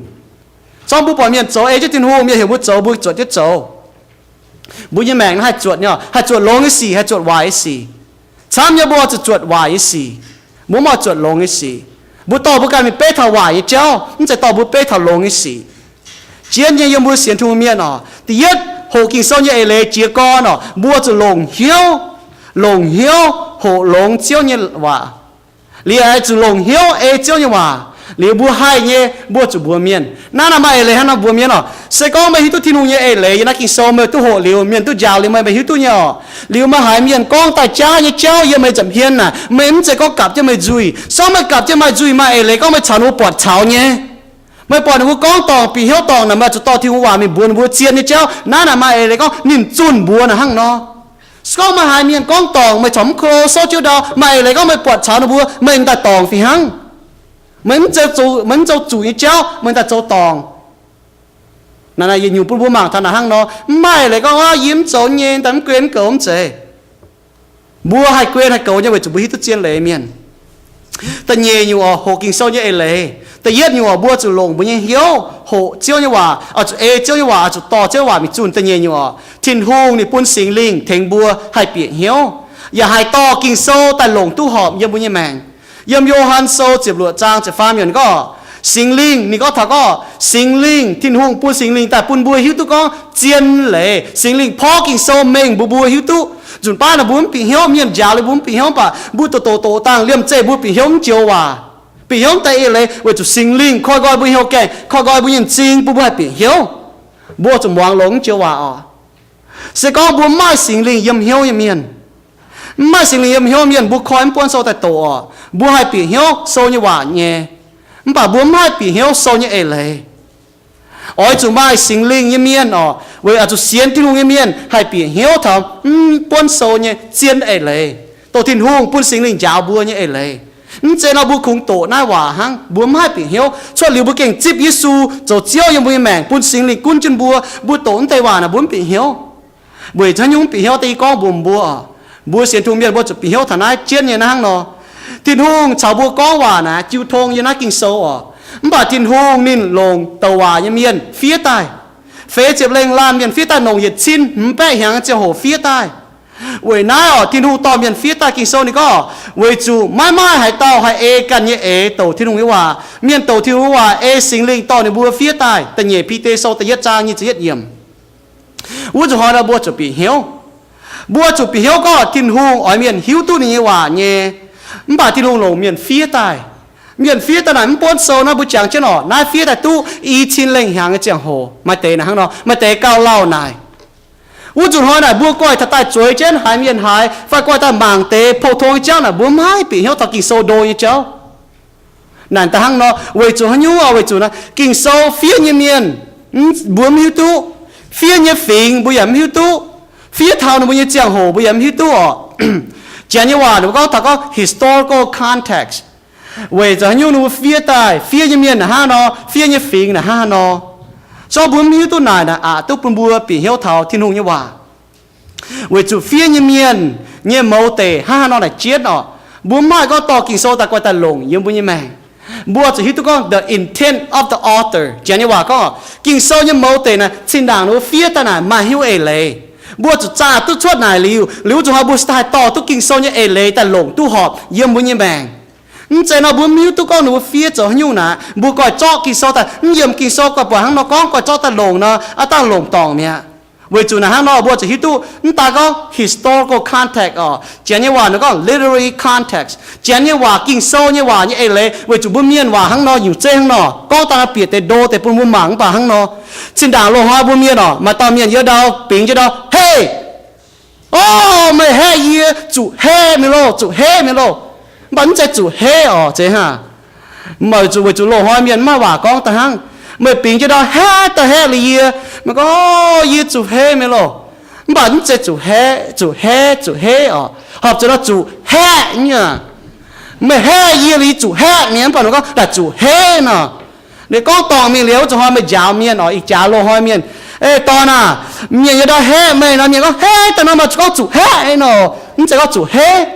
Zorngv mbuo buatc mienh zoux ei jienv Tin-Hungh, mienh heuc mbuo zoux, mbuo zuotc jienv zoux. Mbuo nyei maengc haih zuotc nyei, haih zuotc longx nyei sic, haih zuotc waaic nyei sic. Camv nyei mbuo zuqc zuotc waaic nyei sic, mbuo mv oix zuotc longx nyei sic. Mbuo dorh mbuo ganh mingh beiv taux waaic nyei jauv, mv zeiz dorh mbuo beiv taux longx nyei sic. Jienv nyei yiem mbuo sienx Tin-Hungh mienh oc, da'yietv hoqc Ging-Sou nyei eix leiz jiez gorn oc, mbuo zuqc longc hnyouv, longc hnyouv hoqc longx Ziouv nyei waac. Liuz zuqc longc hnyouv ei Ziouv nyei waac. Liuz mbuo haih nyei mbuo zuqc mbuox mienh. Naaiv naaic maaih eix leiz hnangv nor mbuox mienh oc. Se gorngv meih hiuv duqv Tin-Hungh nyei eix leiz yiem naaiv Ging-Sou, meih duqv hoqc liuz, mienh duqv njaaux liuz meih, meih hiuv duqv nyei oc. Liuz meih haiz mienh gorngv daaih jaav nyei jauv yiem meih nza'hmien naaic, meih mv zeiz gorngv gapv jienv meih nzuih. Se gorngv meih gapv jienv maaih nzuih, maaih eix leiz gorngv meih caux ninh mbuo buatc caux nyei. Meih buatc ninh mbuo gorngv dorngc, bieqc hnyouv dorngc naaic, meih zuqc dorh Tin-Hungh waac mingh mbuox ninh mbuo zien nyei jauv. Naaiv naaic maaih eix leiz gorngv ninh zunh mbuox naaic hnangv nor. Se gorngv meih haiz mienh gorngv dorngc, meih corc mv klo souv jienv ndau, maaih eix leiz gorngv meih buatc caux ninh mbuo, meih daaih dorngc fih hnangv. Meih mv zoux zuqc, meih mv zoux zuqc nyei jauv meih daaih zoux dorngc. Naaiv yietc nyungc bun mbuo mangc taux naaic hnangv nor, mv maaih leiz gorngv, Aav, yie mv zoux nyei, daaih mv guen mv goux mv zeiz. Mbuo haih guen haih goux nyei weic zuqc mbuo hiuv duqv zien leiz mienh. Da'nyeic nyungc oc, hoqc Ging-Sou nyei eix leiz. Da'yietv nyungc oc, mbuo zuqc longc mbuo nyei hnyouv hoqc Ziouv nyei waac, oix zuqc ei Ziouv nyei waac, oix zuqc dorh Ziouv nyei waac mingh zunh. Da'nyeic nyungc oc, Tin-Hungh ninh bun Singx Lingh tengx mbuo haih bieqc hnyouv, yaac haih dorh Ging-Sou daaih longc duqv horpc yiem mbuo nyei maengc. Yiem Yo^han Sou ziepc luoqc zaang ziepc faam yiemc gorngv, Singx Lingh, ninh gorngv taux gorngv Singx Lingh, Tin-Hungh bun Singx Lingh daaih bun mbuo hiuv duqv gorngv zien leiz. Singx Lingh porv Ging-Sou mengh mbuox mbuo hiuv duqv. Nzunc baav naaic mbuo mv bieqc hnyouv, mienh njaaux liuz mbuo mv bieqc hnyouv, mv baac mbuo doqc doqc doqc dangh liemh zeih mbuo bieqc hnyouv mv joux waac, bieqc hnyouv mv deix eix leiz, weic zuqc Singx Lingh koi nqoi mbuo hnyouv gaengh, koi nqoi mbuo nyei m'zing, bun mbuo haih bieqc hnyouv. Mbuo zuqc muangx longx mv joux waac oc. Se gorngv mbuo mv maaih Singx Lingh yiem hnyouv nyei mienh, mv maaih Singx Lingh yiem hnyouv mienh, mbuo koi mv buonv Sou daaih doqc oc, mbuo haih bieqc hnyouv Sou nyei waac nyei, mv baac mbuo mv haih bieqc hnyouv Sou nyei eix leiz. Oix zuqc maaih Singx Lingh nyei mienh oc, weic oix zuqc sienx Tin-Hungh nyei mienh haih bieqc hnyouv taux mv buonv Sou nyei zien eix leiz, dongh Tin-Hungh bun Singx Lingh njaaux mbuo nyei eix leiz. Mv zeiz nor mbuo kungx doqc naaiv waac hnangv, mbuo mv haih bieqc hnyouv. Cuotv liuz mbuo gengh zipv Yesu zoux Ziouv yiem mbuo nyei maengc, bun Singx Lingh gunv jienv mbuo, mbuo doqc mv deix waac naaic mbuo mv bieqc hnyouv. Weic haaix nyungc mv bieqc hnyouv? Da'yietv gorngv mbuox mbuo oc, mbuo sienx Tin-Hungh mienh mbuo zuqc bieqc hnyouv taux naaiv jienv nyei naaiv hnangv nor. Tin-Hungh caux mbuo gorngv waac naaic jiu tong yiem naaiv Ging-Sou oc. Mv baac Tin-Hungh ninh longc douc waac nyei mienh fiev daaih. Feix ziepc lengh laanh mienh fiev daaih, nongc yietc cin hmz baeqv hnyangx ziangh hoc fiev daaih. Weic naaiv oc, Tin-Hungh dorh mienh fiev daaih. Ging-Sou ninh gorngv, weic zuqc maiv maaih haaix dauh haih ei ganh nyei eix douc Tin-Hungh nyei waac. Mienh douc Tin-Hungh nyei waac ei Singx Lingh dorh ninh mbuo fiev daaih. Da'nyeic Bide Sou da'yietv zaang nyic ziepc yietv yiemc. Wuov zuqc hnoi nor mbuo zuqc bieqc hnyouv. Mbuo zuqc bieqc hnyouv gorngv Tin-Hungh oix mienh hiuv duqv ninh nyei waac nyei. Mv baac Tin-Hungh longc mienh fiev daaih. Mienh fiev daaih naaic mv buonv sou naaiv mbuo jangx jienv oc, naaiv fiev daaih duqv i cin lengh hnyangx nyei ziangh hoc. Maaih deix naaic hnangv nor, maaih deix gauh lauh naaic. Wuov zuqc hnoi naaic mbuo goiv taux daaih zueiz jienv haiz mienh haiz, fai goiv daaih mangc deix pou-tong nyei jauv naaic, mbuo mv haih bieqc hnyouv taux Ging-Sou ndo nyei jauv. Naaic daaih hnangv nor, weic zuqc haaix nyungc oc? Weic zuqc naaiv Ging-Sou fiev nyei mienh, mbuo mv hiuv duqv. Fiev nyei fingx mbuo yaac mv hiuv duqv. Fiev taux ninh mbuo nyei ziangh hoc mbuo yaac mv hiuv duqv oc. Janx nyei waac ninh mbuo gorngv taux gorngv historical context. Weic zuqc haaix nyungc ninh mbuo fiev daaih, fiev nyei mienh naaic hnangv nor, fiev nyei fingx naaic hnangv nor. So mbuo mv hiuv duqv naaic naaic aqc duqv bun mbuo bieqc hnyouv taux Tin-Hungh nyei waac. Weic zuqc fiev nyei mienh nyei mouz deic hnangv haaix nor naaic jienv oc. Mbuo mv haih gorngv dorh Ging-Sou daaih goiv daaih longc yiem mbuo nyei maengc. Mbuo zuqc hiuv duqv gorngv the intent of the author. Janx nyei waac gorngv, Ging-Sou nyei mouz deic naaic, zinh ndaangc ninh mbuo fiev daaih naaic maaih haaix nyungc eix leiz. Mbuo zuqc zaah duqv cuotv naaic liuz, liuz wuov zuqc hnoi mbuo cingx daaih haih dorh duqv Ging-Sou nyei eix leiz daaih longc duqv horpc yiem mbuo nyei maengc. Mv zeiz nor mbuo mv hiuv duqv gorngv ninh mbuo fiev zoux haaix nyungc naaic, mbuo goiv zorqv Ging-Sou daaih, mv yiem Ging-Sou goiv buatc hnangv nor gorngv, goiv zorqv daaih longc nor, aav dangh longc dorngc mi'aqv. Weic zuqc naaic hnangv nor mbuo zuqc hiuv duqv mv daaih gorngv historical context oc. Janx nyei waac ninh gorngv literary context. Janx nyei waac, Ging-Sou nyei waac nyei eix leiz, weic zuqc mbuo mienh waac hnangv nor, nyungc zeiv hnangv nor, gorngv dangh bieqc deix ndo deix bun mbuo mangc mv baac hnangv nor. Zinh ndaangc loz-hnoi mbuo mienh oc, maaih dauh mienh yiem ndau bingx jienv ndau, Hei! Orv, meih haeqv yie zuqc haeqv mingh loh, zuqc haeqv mingh loh. Mv baac mv zeiz zuqc haeqv oc, zeiz hnangv. Meih zuqc, weic zuqc loz-hnoi mienh mv maaih waac gorngv da'hnangv. Meih bingx jienv ndau haeqv, da'haeqv liuz yie. Meih gorngv, Yie zuqc haeqv mingh loh. Mv baac mv zeiz zuqc haeqv, zuqc haeqv, zuqc haeqv oc. Horpc zuqc nor zuqc haeqv nyei. Meih haeqv yie liuz zuqc haeqv mingh, mv baac ninh gorngv daaih zuqc haeqv nor. Ninh gorngv dorngc mingh liuz, wuov zuqc hnoi meih njaaux mienh oc, ih jaax loz-hnoi mienh, Ei, dorn aah, mienh yiem ndau haeqv meih nor, mienh gorngv, Haeqv, daaih nor meih zuqc gorngv zuqc haeqv nor. Mv zeiz gorngv zuqc haeqv.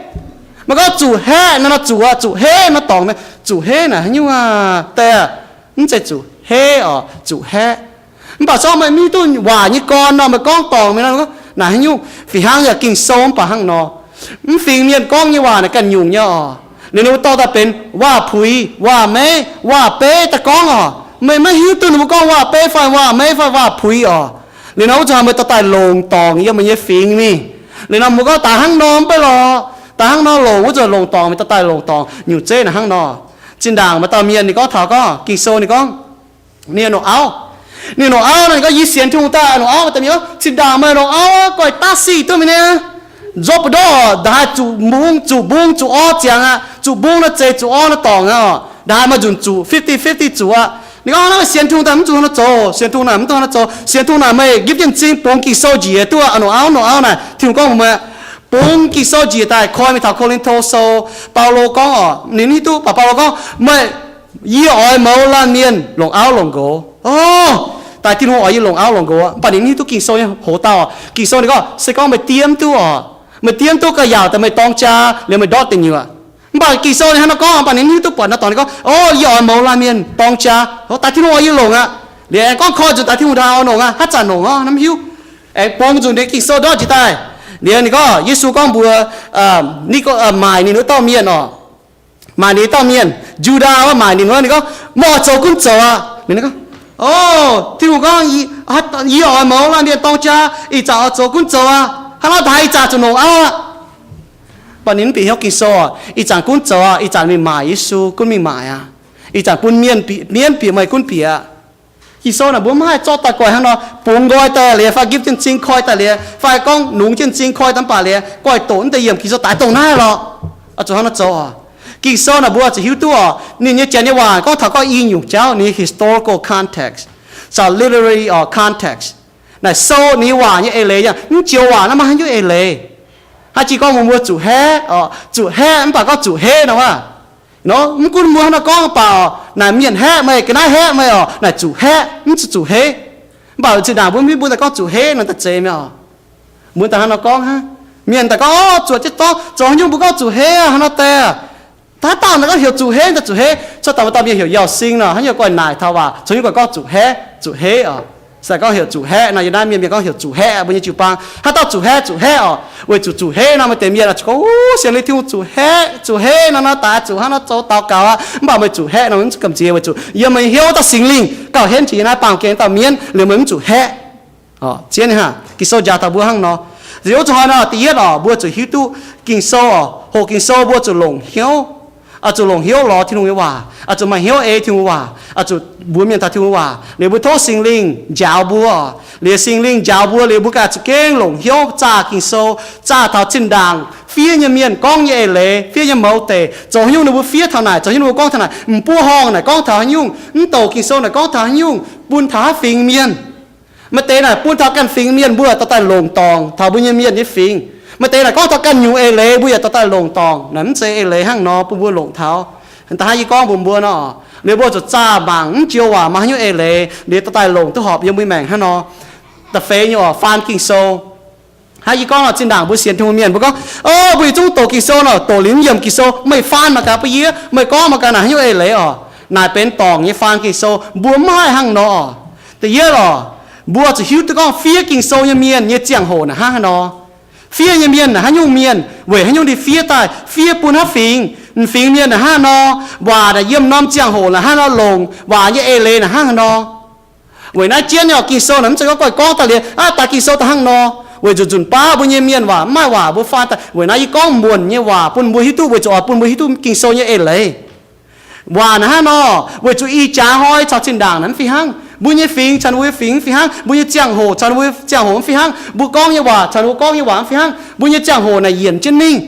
Meih gorngv zuqc haeqv nor, nor zuqc aqv, zuqc haeqv nor dorngc mingh. Zuqc haeqv naaic haaix nyungc aac? Daaih, mv zeiz zuqc haeqv oc, zuqc haeqv. Mv baac zorqv meih mv hiuv duqv waac nyei gorn nor, meih gorngv dorngc mingh nor, naaic haaix nyungc? Fih hnangv yaac Ging-Sou mv baac hnangv nor. Mv fingx mienh gorngv nyei waac naaic ganh nyungc nyei oc. Ninh mbuo dorh daaih benx waac-puix, waac-meiv, waac-beiv daaih gorngv oc. Meih maiv hiuv duqv ninh mbuo gorngv waac-beiv fai waac-meiv fai waac-puix oc. Liuz nor wuov zuqc meih dorh daaih longc dorngc yiem meih nyei fingx mingh. Liuz nor mbuo gorngv daaih hnangv nor mv baac lorqc, daaih hnangv nor longc, wuov zuqc longc dorngc, meih dorh daaih longc dorngc nyungc zeiv naaic hnangv nor. Zinh ndaangc maaih dauh mienh ninh gorngv taux gorngv Ging-Sou ninh gorngv, ninh longc auv, ninh longc auv nor, ninh gorngv, Yie sienx Tin-Hungh daaih longc auv. Maaih dauh mienh gorngv, Zinh ndaangc meih longc auv goiv daav sic duqv mingh niaa. Nzopv ba'ndorv, ndaaih haih zuqc mbung, zuqc mbung, zuqc orv ziangx aqv. Zuqc mbung nor zeiz zuqc orv nor dorngc aqv oc. Ndaaih haih maaih nzunc zuqc fifty fifty zuqc aqv. Ninh gorngv, Naaiv sienx Tin-Hungh daaih mv zuqc hnangv nor zoux, sienx Tin-Hungh naaic mv duqv hnangv nor zoux. Sienx Tin-Hungh naaic meih give jienv m'zing bungx Ging-Sou njiec duqv aqv. Longc auv, longc auv naaic, Tin-Hungh gorngv mbuox meih, bungx Ging-Sou njiec daaih koi mingh taux Ko^lin^to Sou. Baulo gorngv oc, ninh hiuv duqv, baac Baulo gorngv, Meih, yie oix mouz laanh mienh longc auv longc nqox. Orv, Daaih Tin-Hungh oix yie longc auv longc nqox, mv baac ninh mv hiuv duqv Ging-Sou nyei hoz dauh. Ging-Sou ninh gorngv, se gorngv meih diev mv duqv oc, meih diev mv duqv ga'yaauc daaih meih dorng jaa liuz meih ndortv deic nyuoqc. Mv baac Ging-Sou ninh hnangv nor gorngv, mv baac ninh mv hiuv duqv buatc nor dorngx. Ninh gorngv, o, yie oix mouz laanh mienh dorng jaa. Daaih Tin-Hungh oix yie longc aqv. Liuz aengx gorngv koi nzunc daaih Tin-Hungh ndaaih oix longc aqv, haaix zanc longc orv, mv hiuv. Aengx bungx nzunc ninh Ging-Sou ndortv njiec daaih. Liuz ninh gorngv, Yesu gorngv mbuox, maaic ninh wuov dauh mienh oc, maaic ninh dauh mienh, Yudaa wuov maaic ninh wuov, ninh gorngv, meih oix zoux gunv zoux aqv. Ninh gorngv, o, Tin-Hungh gorngv, yie oix mouz laanh mienh dorng jaa, ih zanc oix zoux gunv zoux aqv. Hnangv nor daaih ih zanc zuqc longc auv aqv. Mv baac ninh mv bieqc hnyouv Ging-Sou oc, ih zanc gunv zoux aqv, ih zanc mingh maaic Yesu, gunv mingh maaic aqv. Ih zanc bun mienh bieqc, mienh bieqc meih gunv bieqc aqv. Ging-Sou naaic mbuo mv haih zorqv daaih guaih hnangv nor, bungx nqoi daaih liuz, fai gipv jienv m'zing koi daaih liuz, fai gorngv nungx jienv m'zing koi daaih mv baac liuz, guaih doqc mv deix yiemc Ging-Sou daaih dongh naaiv lorqc. Oix zuqc hnangv nor zoux oc. Ging-Sou naaic mbuo zuqc hiuv duqv oc, ninh nyei janx nyei waac gorngv taux gorngv i nyungc jauv, ninh historical context, caux literary context. Naaic sou ninh nyei waac nyei eix leiz yaac mv joux waac naaiv maiv haaix nyungc eix leiz. Haaix jih gorngv mbuo, mbuo zuqc haeqv oc, zuqc haeqv mv baac gorngv zuqc hev nor wuov. Nor mv gunv mbuo hnangv nor gorngv mv baac oc, naaic mienh haeqv meih, ga'naaiv haeqv meih oc, naaic zuqc haeqv, mv zuqc zuqc hev. Mv baac zinh ndaangc mbuo mv hiuv, mbuo daaih gorngv zuqc hev nor daaih zeiz mi'aqv oc. Mbuo daaih hnangv nor gorngv hnangv. Mienh daaih gorngv, o, zuotc jienv dorngv, zoux haaix nyungc mbuo gorngv zuqc hev aqv, hnangv nor daaih aqv. Haaix dauh naaic gorngv heuc zuqc hev daaih zuqc hev, cuotv daaih maaih dauh mienh heuc Yauh Sing nor, haaix nyungc guaih naaic taux waac, caux nyungc guaih gorngv zuqc haeqv, zuqc hev oc. Se gorngv heuc zuqc haeqv nor, yie naaiv mienh mienh gorngv heuc zuqc haeqv, mbuo nyei jiu-baang. Haaix dauh zuqc haeqv, zuqc haeqv oc, weic zuqc zuqc hev nor maaih deix mienh oix zuqc gorngv, o, sienx lingh Tin-Hungh zuqc haeqv, zuqc hev nor, nor daaih zuqc hnangv nor zoux daux gaux aqv. Mv baac meih zuqc haeqv nor, mv zuqc gamh nziex, weic zuqc yiem meih hnyouv dauh Singx Lingh gauh henv jiex yie naaiv baamh gen dauh mienv liuz meih mv zuqc haeqv. Zien hnangv, Ging-Sou njaaux taux mbuo hnangv nor. Ziouc zuqc hnoi nor, da'yietv oc, mbuo zuqc hiuv duqv Ging-Sou oc, hoqc Ging-Sou mbuo zuqc longc hnyouv, oix zuqc longc hnyouv lorz Tin-Hungh nyei waac, oix zuqc maaih hnyouv ei Tin-Hungh waac, oix zuqc mbuox mienh taux Tin-Hungh waac. Liuz mbuo tov Singx Lingh njaaux mbuo oc. Liuz Singx Lingh njaaux mbuo liuz, mbuo ganh zuqc gengh longc hnyouv zaah Ging-Sou, zaah taux zinh ndaangc fiev nyei mienh gorngv nyei eix leiz, fiev nyei mouz deic, zoux haaix nyungc ninh mbuo fiev taux naaic, zoux haaix nyungc ninh mbuo gorngv taux naaic, m'buo horngh naaic gorngv taux haaix nyungc, mv douc Ging-Sou naaic gorngv taux haaix nyungc, bun taux haaix fingx mienh. Maaih deix naaic bun taux ganh fingx mienh, mbuo yaac dorh daaih longc dorngc taux mbuo nyei mienh nyei fingx. Maaih deix naaic gorngv taux ganh nyungc eix leiz, mbuo yaac dorh daaih longc dorngc. Naaic mv zeiz eix leiz hnangv nor bun mbuo longc taux. Da'haav yie gorngv mbuox mbuo nor, liuz mbuo zuqc zaah mangc mv joux waac maaih haaix nyungc eix leiz, liuz dorh daaih longc duqv horpc yiem mbuo maengc hnangv nor. Da'feix nyei oc, faan Ging-Sou. Hnangv yie gorngv nor, zinh ndaangc mbuo sienx Tin-Hungh mienh, mbuo gorngv, o, mbuo yietc zungv doqc Ging-Sou nor, doqc liuz mv yiemc Ging-Sou, meih faan mangc gaax bun yie, meih gorngv mangc gaax naaic haaix nyungc eix leiz oc. Naaic benx dorngc nyei faan Ging-Sou, mbuo mv haih hnangv nor. Da'yietv oc, mbuo zuqc hiuv duqv gorngv fiev Ging-Sou nyei mienh nyei ziangh hoc naaic hnangv haaix nor. Fiev nyei mienh naaic haaix nyungc mienh, weic haaix nyungc ninh fiev daaih, fiev bun haaix fingx, m'fingx mienh naaic hnangv haaix nor, waac naaic yiem norm ziangh hoc naaic hnangv haaix nor longc, waac nyei eix leiz naaic hnangv haaix nor. Weic naaiv jienv nyei oc, Ging-Sou naaic mv zeiz gorngv guaih gorngv daaih liuz, aav, daaih Ging-Sou daaih hnangv nor. Weic zuqc nzunc baav mbuo nyei mienh waac mv maaih waac mbuo faan daaih. Weic naaiv yie gorngv muonc nyei waac bun mbuo hiuv duqv, weic zuqc oix bun mbuo hiuv duqv Ging-Sou nyei eix leiz. Waac naaic hnangv nor, weic zuqc ih jaax hnoi caux zinh ndaangc naaic mv fih hnangv. Mbuo nyei fingx caux ninh mbuo nyei fingx mv fih hnangv. Mbuo nyei ziangh hoc caux ninh mbuo ziangh hoc mv fih hnangv. Mbuo gorngv nyei waac caux ninh mbuo gorngv nyei waac mv fih hnangv. Mbuo nyei ziangh hoc naaic yienc jienv mingh.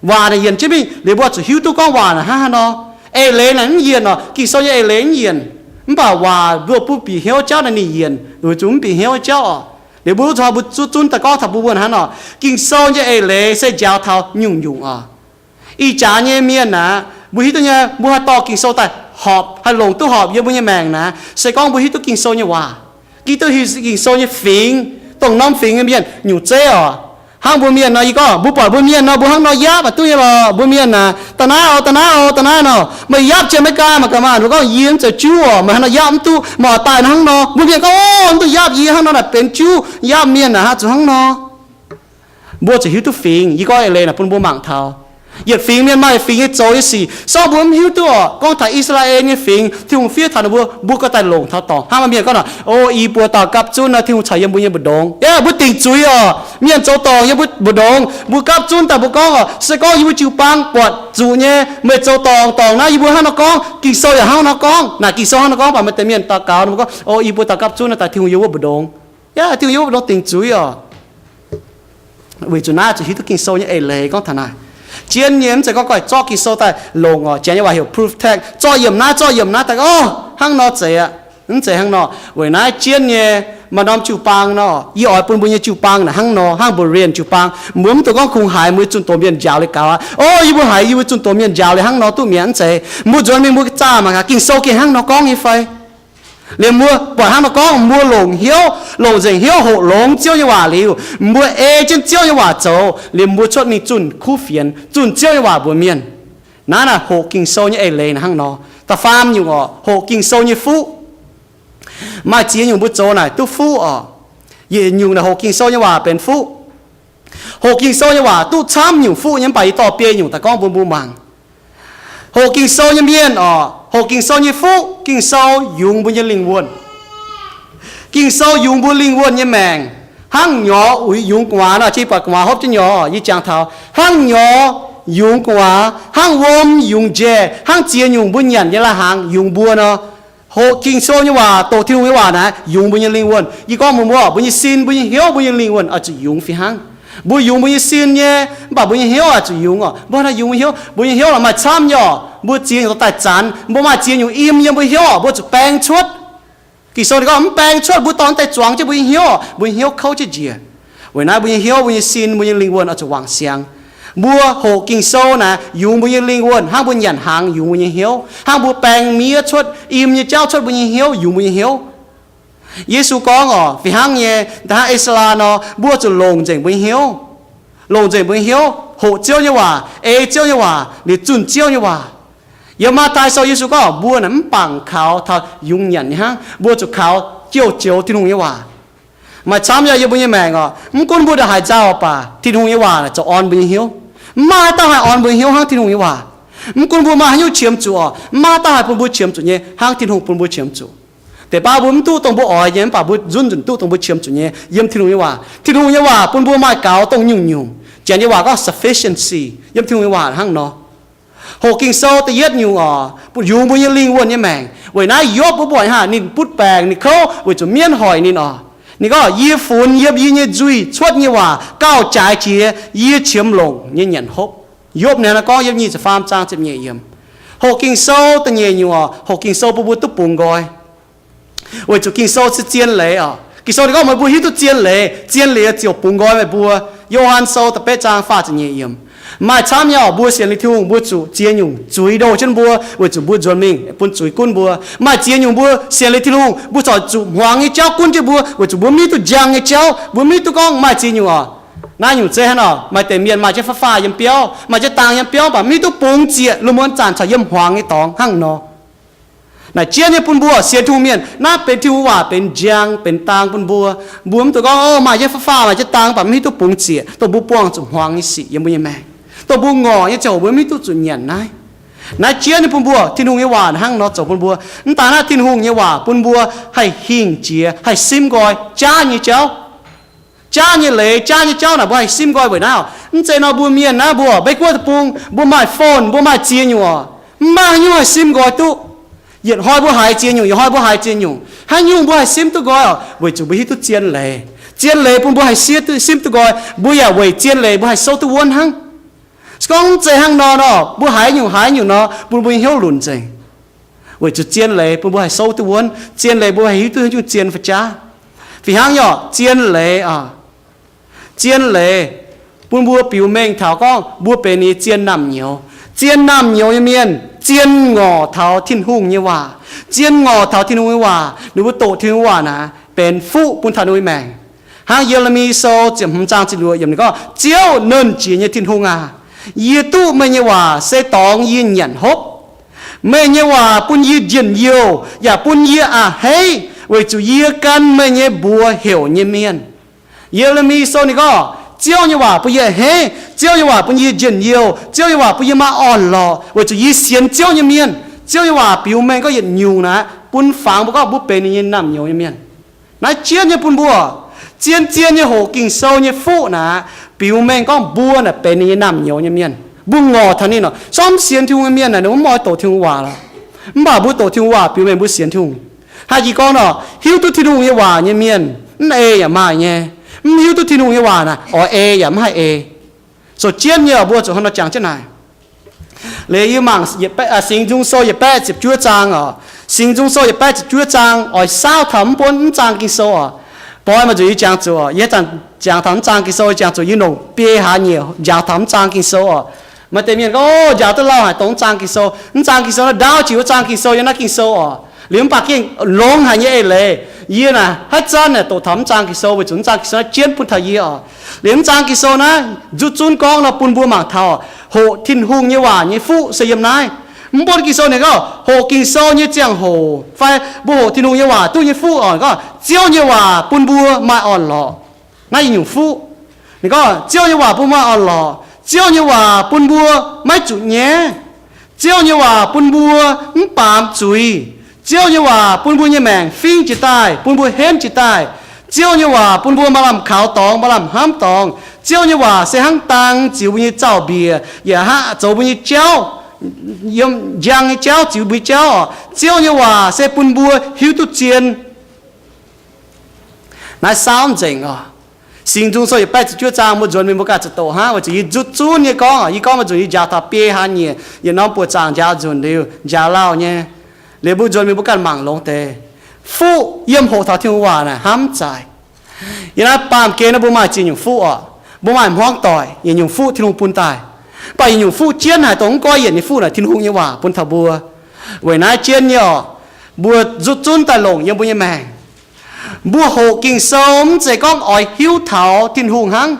Waac naaic yienc jienv mingh, liuz mbuo zuqc hiuv duqv gorngv waac naaic hnangv haaix nor. Eix leiz naaic mv yienc oc, Ging-Sou nyei eix leiz mv yienc. Mv baac waac mbuo bun bieqc hnyouv jauv naaic ninh yienc, weic zuqc mv bieqc hnyouv jauv oc. Liuz mbuo zuqc mbuo zuqc zunv daaih gorngv taux mbuo mbuo hnangv nor, Ging-Sou nyei eix leiz se njaaux taux nyungc-nyungc oc. Ih jaax nyei mienh naaic, mbuo hiuv duqv nyei, mbuo haih dorh Ging-Sou daaih horpc, haih longc duqv horpc yiem mbuo nyei maengc naaic, se gorngv mbuo hiuv duqv Ging-Sou nyei waac, hiuv duqv Ging-Sou nyei fingx, dongh norm fingx nyei mienh nyungc zeiv oc. Hnangv mbuo mienh nor, yie gorngv mbuo buatc mbuo mienh nor, mbuo hnangv nor yapv aqc duqv nyei lorqc. Mbuo mienh naaic, da'naaiv oc, da'naaiv oc, da'naaiv nor, meih yapv jiex America mangc gaax maah, mbuo gorngv yie mv zeiz Juv oc, meih hnangv nor yapv mv duqv, meih oix daaih hnangv nor. Mbuo mienh gorngv, o, mv duqv yapv yie hnangv nor naaic benx Juv, yapv mienh naaic haih zuqc hnangv nor. Mbuo zuqc hiuv duqv fingx, yie gorngv eix leiz naaic bun mbuo mangc taux. Yietc fingx mienh maaih fingx nyei zoux nyei sic, sorng mbuo mv hiuv duqv oc. Gorngv taux I^saa^laa^en nyei fingx, Tin-Hungh fiev taux ninh mbuo, mbuo gauh daaih longc taux dorngc. Hnangv maaih mienh gorngv naaic, o, i buo dauh gapv zunv nor, Tin-Hungh caux yiem mbuo nyei mbu'ndongx. Yaac mbuo dingc zuiz oc. Mienh zoux dorngc yiem mbuo mbu'ndongx, mbuo gapv zunv daaih mbuo gorngv oc, se gorngv yie mbuo jiu-baang buatc zuqc nyei, meih zoux dorngc, dorngc naaiv yie mbuo hnangv nor gorngv, Ging-Sou yaac hnangv nor gorngv. Naaic Ging-Sou hnangv nor gorngv, mv baac maaih deix mienh daux gaux ninh mbuo gorngv, o, i buo dauh gapv zunv nor daaih Tin-Hungh yiem wuov mbu'ndongx. Yaac Tin-Hungh yiem wuov mbu'ndongx dingc zuiz oc. Weic zuqc naaiv zuqc hiuv duqv Ging-Sou nyei eix leiz gorngv taux naaic. Zien nyei mv zeiz gorngv goiv zorqv Ging-Sou daaih longc oc. Janx nyei waac heuc proof text, zorqv yiemc naaiv, zorqv yiemc naaiv daaih, o, hnangv nor zeiz aqv. Mv zeiz hnangv nor. Weic naaiv zien nyei, maaih norm jiu-baang nor, yie oix bun mbuo nyei jiu-baang naaic hnangv nor, hnangv Berean jiu-baang. Mbuo mv dungx gorngv kungx haiz mbuo zunh doz mienh njaaux liuz gaux aqv. O, yie mbuo haiz yie mbuo zunh doz mienh njaaux liuz hnangv nor duqv mi'aqv, mv zeiz. Mbuo nzuonx mingh mbuo zaah mangc gaax Ging-Sou gengh hnangv nor gorngv nyei fai. Liemh mbuo buatc hnangv nor gorngv, mbuo longc hnyouv, longc nzengc hnyouv hoqc longx Ziouv nyei waac liuz, mbuo ei jienv Ziouv nyei waac zoux, liemh mbuo cuotv mingh zunh kuv fienx, zunh Ziouv nyei waac mbuox mienh. Naaiv naaic hoqc Ging-Sou nyei eix leiz naaic hnangv nor. Da'faam nyungc oc, hoqc Ging-Sou nyei fuqv. Maaih ziex nyungc mbuo zoux naaic duqv fuqv oc. Yietc nyungc naaic hoqc Ging-Sou nyei waac benx fuqv. Hoqc Ging-Sou nyei waac duqv camv nyungc fuqv nyei, mv baac yie dorh biei nyungc daaih gorngv bun mbuo mangc. Hoqc Ging-Sou nyei mienh oc, hoqc Ging-Sou nyei fuqv, Ging-Sou yungz mbuo nyei lingh wuonh. Ging-Sou yungz mbuo lingh wuonh nyei maengc. Hnangv nyorx uix yungz gu'nguaaz nor, jiex buatc gu'nguaaz hopv jienv nyorx, yie jangx taux hnangv nyorx yungz gu'nguaaz, hnangv wuom yungz njaih, hnangv ziex nyungc mbuo nyanc nyei lai-hnaangx yungz mbuo nor, hoqc Ging-Sou nyei waac, doqc Tin-Hungh nyei waac naaic yungz mbuo nyei lingh wuonh. Yie gorngv mbuox mbuo, mbuo nyei sin, mbuo nyei hnyouv, mbuo nyei lingh wuonh oix zuqc yungz fih hnangv. Mbuo yungz mbuo nyei sin nyei, mv baac mbuo nyei hnyouv oix zuqc yungz oc. Mbuo naaiv yungz mbuo hnyouv, mbuo nyei hnyouv lorqc maaih camv nyei oc. Mbuo ziex nyungc daaih zanc, mbuo maaih ziex nyungc im yiem mbuo hnyouv oc, mbuo zuqc baeng cuotv. Ging-Sou ninh gorngv mv baeng cuotv, mbuo dorh daaih zuangx jienv mbuo nyei hnyouv oc, mbuo nyei hnyouv kouv jienv njiec. Weic naaiv mbuo nyei hnyouv, mbuo nyei sin, mbuo nyei lingh wuonh oix zuqc wangc siangx. Mbuo hoqc Ging-Sou naaic yungz mbuo nyei lingh wuonh hnangv mbuo nyanc hnaangx yungz mbuo nyei hnyouv, hnangv mbuo baeng miev cuotv, im nyei jauv cuotv mbuo nyei hnyouv, yungz mbuo nyei hnyouv. Yesu gorngv oc, fih hnangv nyei, da'hnangv Ezara nor, mbuo zuqc longc nzengc mbuo nyei hnyouv, longc nzengc mbuo nyei hnyouv hoqc Ziouv nyei waac, ei Ziouv nyei waac, liuz zunh Ziouv nyei waac. Yiem Matv^taai Sou Yesu gorngv mbuo naaic mv bangc kaux taux yungz nyanc nyei hnangv, mbuo zuqc kaux jouh joux Tin-Hungh nyei waac. Maaih camv yaac yiem mbuo nyei maengc oc, mv gunv mbuo ndongc haaix nzauh baac Tin-Hungh nyei waac naaic zoux orn mbuo nyei hnyouv. Mv maaih dauh haih orn mbuo nyei hnyouv hnangv Tin-Hungh nyei waac. Mv gunv mbuo maaih haaix nyungc qiemx zuqc oc, mv maaih dauh haih bun mbuo qiemx zuqc nyei hnangv Tin-Hungh bun mbuo qiemx zuqc. Deix baav mbuo mv duqv dongh mbuo oix nyei, mv baac mbuo nzunc nzunc duqv dongh mbuo qiemx zuqc nyei yiem Tin-Hungh nyei waac. Tin-Hungh nyei waac bun mbuo maaih gaux dongh nyungc-nyungc. Janx nyei waac gorngv sufficiency, yiem Tin-Hungh nyei waac hnangv nor. Hoqc Ging-Sou da'yietv nyungc oc, yungz mbuo nyei lingh wuonh nyei maengc. Weic naaiv Yopv mbuo buatc haic, ninh butv baengc, ninh kouv weic zuqc mienv hoic ninh oc. Ninh gorngv, yie funx yiem yie nyei nzuih cuotv nyei waac gauh jaaix jiex yie qiemx longc nyei nyanc hopv. Yopv naaiv gorngv yiem nyic ziepc faam zaang ziepc nyeic yiemc. Hoqc Ging-Sou da'nyeic nyungc oc, hoqc Ging-Sou bun mbuo duqv bungx nqoi. Weic zuqc Ging-Sou se zien leiz oc. Ging-Sou ninh gorngv meih mbuo hiuv duqv zien leiz, zien leiz ziouc bungx nqoi meih mbuo. Yo^han Sou da'betv zaang faah ziepc nyeic yiemc. Maaih camv nyei oc, mbuo sienx liuz Tin-Hungh mbuo zuqc ziex nyungc zuiz ndoh jienv mbuo weic zuqc mbuo nzuonx mingh bun zuiz gunv mbuo. Maaih ziex nyungc mbuo sienx liuz Tin-Hungh mbuo corc zuqc hmuangx nyei jauv gunv jienv mbuo weic zuqc mbuo mv hiuv duqv njang nyei jauv, mbuo mv hiuv duqv gorngv maaih ziex nyungc oc. Naaiv nyungc zeiv hnangv nor, maaih deix mienh maaih jienv fatv faah yiem biauv, maaih jienv dang yiem biauv, mv baac mv hiuv duqv bungx zieqc, lungh muonz zanc corc yiem hmuangx nyei dorngx hnangv nor. Naaic jienv nyei bun mbuo sienx Tin-Hungh mienh, naaiv benx Tin-Hungh waac benx njang benx dang bun mbuo. Mbuo mv dungx gorngv, o, maaih jienv fatv faah maaih jienv dang, mv baac mv hiuv duqv bungx zieqc, dongh mbuo buangh zuqc hmuangx nyei sic yiem mbuo nyei maengc, dongh mbuo ngorc nyei ziangh hoc mbuo mv hiuv duqv zuqc nyanc naaiv. Naaiv jienv nyei bun mbuo, Tin-Hungh nyei waac hnangv nor zoux bun mbuo. Mv daaih naaiv Tin-Hungh nyei waac bun mbuo haih hingh jiex, haih simv nqoi jaav nyei jauv. Jaav nyei leiz, jaav nyei jauv naaic mbuo haih simv nqoi weic naaiv oc. Mv zeiz nor mbuo mienh naaiv mbuo Meiv Guoqv deic-bung, mbuo maaih phone, mbuo maaih ziex nyungc oc. Mv maaih haaix nyungc haih simv nqoi duqv. Yietc hnoi mbuo haiz ziex nyungc, yietc hnoi mbuo haiz ziex nyungc. Haaix nyungc mbuo haih simv duqv nqoi oc? Weic zuqc mbuo hiuv duqv zien leiz. Zien leiz bun mbuo haih siev duqv, simv duqv nqoi. Mbuo yaac weic zien leiz mbuo haih souv duqv wuonv hnangv. Se gorngv mv zeiz hnangv nor nor, mbuo haiz nyungc haiz nyungc nor, bun mbuo nyei hnyouv lunc nzengc. Weic zuqc zien leiz bun mbuo haih souv duqv wuonv, zien leiz mbuo haih hiuv duqv nyungc zien fai jaav. Fih hnangv nyei oc, zien leiz oc. Zien leiz bun mbuo biux mengh taux gorngv mbuo benx ninh nyei zien naamh nyouz. Zien naamh nyouz nyei mienh zien ngorc taux Tin-Hungh nyei waac. Zien ngorc taux Tin-Hungh nyei waac, ninh mbuo doqc Tin-Hungh waac naaic benx fuqv bun taux ninh mbuo maengc. Hnangv Ye^le^mi Sou ziepc hmz zaang ziepc luoqc yiemc ninh gorngv, Ziouv, Nernh Jiex nyei Tin-Hungh aac, yie duqv meih nyei waac se dorngx yie nyanc hopv. Meih nyei waac bun yie njien-youh yaac bun yie a'hneiv, weic zuqc yie gan meih nyei mbuox heuc nyei mienh. Ye^le^mi Sou ninh gorngv, Ziouv nyei waac bun yie a'hneiv, Ziouv nyei waac bun yie njien-youh, Ziouv nyei waac bun yie maaih orn-lorqc, weic zuqc yie sienx Ziouv nyei mienh. Ziouv nyei waac biux mengh gorngv yietc nyungc naaic bun fangx mbuo gorngv mbuo benx ninh nyei naamh nyouz nyei mienh. Naaiv jienv nyei bun mbuo, zien-zien nyei hoqc Ging-Sou nyei fuqv naaic, biux mengh gorngv mbuo naaic benx ninh nyei naamh nyouz nyei mienh. Mbuo ngorc taux ninh oc. Sorng mv sienx Tin-Hungh nyei mienh naaic, ninh mv oix doqc Tin-Hungh waac lorqc. Mv baac mbuo doqc Tin-Hungh waac biux mengh mbuo sienx Tin-Hungh. Haaix jiex gorngv nor, hiuv duqv Tin-Hungh nyei waac nyei mienh, mv ei yaac maaih nyei. Mv hiuv duqv Tin-Hungh nyei waac naaic, oix ei yaac mv haih ei. Sou jienv nyei oc, mbuo zuqc hnangv nor jangx jienv naaic. Liuz yie mangc Singx Nzung Sou yietc baeqv ziepc juov zaang oc. Singx Nzung Sou yietc baeqv ziepc juov zaang oix saauv taux mv buonv mv zaang Ging-Sou oc. Boi maaih nzunc yie jangx zuqc, yie jangx taux mv zaang Ging-Sou, yie jangx zuqc yie longc biei hlaax nyieqc njaaux taux mv zaang Ging-Sou oc. Maaih deix mienh gorngv, o, njaaux duqv lauh haic dongh mv zaang Ging-Sou. Mv zaang Ging-Sou naaiv ndaauv jiex wuov zaang Ging-Sou yiem naaiv Ging-Sou oc. Liuz mv baac gengh longx haic nyei eix leiz. Yie naaic haaix zanc naaic doqc taux mv zaang Ging-Sou weic zuqc mv zaang Ging-Sou naaiv jienv bun taux yie oc. Liuz mv zaang Ging-Sou naaiv nzuqc zunv gorngv nor bun mbuo mangc taux hoqc Tin-Hungh nyei waac nyei fuqv se yiem naaiv. Mv baac Ging-Sou ninh gorngv hoqc Ging-Sou nyei ziangh hoc fai mbuo hoqc Tin-Hungh nyei waac duqv nyei fuqv oc, gorngv Ziouv nyei waac bun mbuo maaih orn-lorqc. Naaiv yietc nyungc fuqv. Ninh gorngv Ziouv nyei waac bun maaih orn-lorqc. Ziouv nyei waac bun mbuo maiv zuqc nyaiv. Ziouv nyei waac bun mbuo mv baamz zuiz. Ziouv nyei waac bun mbuo nyei maengc fingv jiez daaih, bun mbuo henv jiez daaih. Ziouv nyei waac bun mbuo maaih lamh kaux dorngx, maaih lamh hnamv dorngx. Ziouv nyei waac se hnangv dang ziux mbuo nyei zaux-mbiec, yaac hnangv zoux mbuo nyei jauv, yiem njang nyei jauv ziux mbuo nyei jauv oc. Ziouv nyei waac se bun mbuo hiuv duqv zien. Naaiv saauv nzengc oc. Singx Nzung Sou yietc baeqv ziepc juov zaang mbuo nzuonx mingh mbuo ganh zuqc doqc hnangv, weic zuqc yie nzuqc zunv nyei gorngv, yie gorngv maiv nzunc yie njaaux taux biei hlaax nyieqc, yietc norm buoqc zaangc njaaux nzunc liuz njaaux lauh nyei. Liuz mbuo nzuonx mingh mbuo ganh mangc longx deix. Fuqv yiem hoqc taux Tin-Hungh waac naaic hnamv zaic. Yiem naaiv baamh gen naaiv mbuo maaih ziex nyungc fuqv oc. Mbuo maaih hmuangv doic, yietc nyungc fuqv Tin-Hungh bun daaih. Mv baac yietc nyungc fuqv jienv haic dongh mv goiv yienc nyei fuqv naaic Tin-Hungh nyei waac bun taux mbuo. Weic naaiv jienv nyei oc, mbuo nzuqc zunv daaih longc yiem mbuo nyei maengc. Mbuo hoqc Ging-Sou mv zeiz gorngv oix hiuv taux Tin-Hungh hnangv.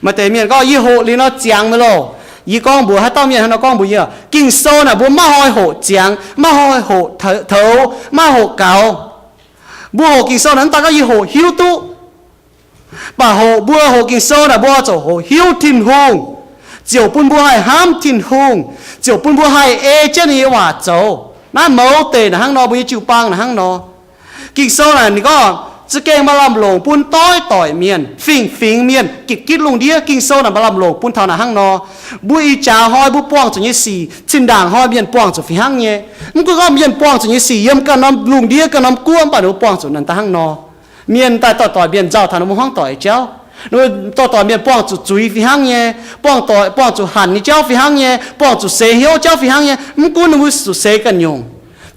Maaih deix mienh gorngv, yie hoqc liuz nor ziangx maiv loh. Yie gorngv mbuox haaix dauh mienh hnangv nor gorngv mbuox yie, Ging-Sou naaic mbuo maiv hnoi hoqc ziangx, maiv hnoi hoqc toux, maiv hoqc gaux. Mbuo hoqc Ging-Sou naaic mv daaih gorngv yie hoqc hiuv duqv. Mv baac hoqc, mbuo hoqc Ging-Sou naaic mbuo oix zuqc hoqc hiuv Tin-Hungh, ziouc bun mbuo haih hnamv Tin-Hungh, ziouc bun mbuo haih ei jienv ninh nyei waac zoux. Naaiv mouz deic naaic hnangv nor, mbuo nyei jiu-baang naaic hnangv nor. Ging-Sou naaic ninh gorngv za'gengh maaih lamh longc bun doix doic mienh, fingx-fingx mienh, gitv-gitv lungh ndiev. Ging-Sou naaic maaih lamh longc bun taux naaic hnangv nor. Mbuo ih jaax hnoi mbuo buangh zuqc nyei sic, zinh ndaangc hnoi mienh buangh zuqc fih hnangv nyei. Mv gunv gorngv mienh buangh zuqc nyei sic yiem ganh norm lungh ndiev, ganh norm guoqv, mv baac ninh mbuo buangh zuqc naaic daaih hnangv nor. Mienh daaih doix-doix mienh nzauh taux ninh mbuo hmuangv doic jauv. Ninh mbuo doix-doix mienh buangh zuqc zuiz fih hnangv nyei, buangh doic, buangh zuqc hanc nyei jauv fih hnangv nyei, buangh zuqc seix hnyouv jauv fih hnangv nyei. Mv gunv ninh mbuo zuqc seix ganh nyungc,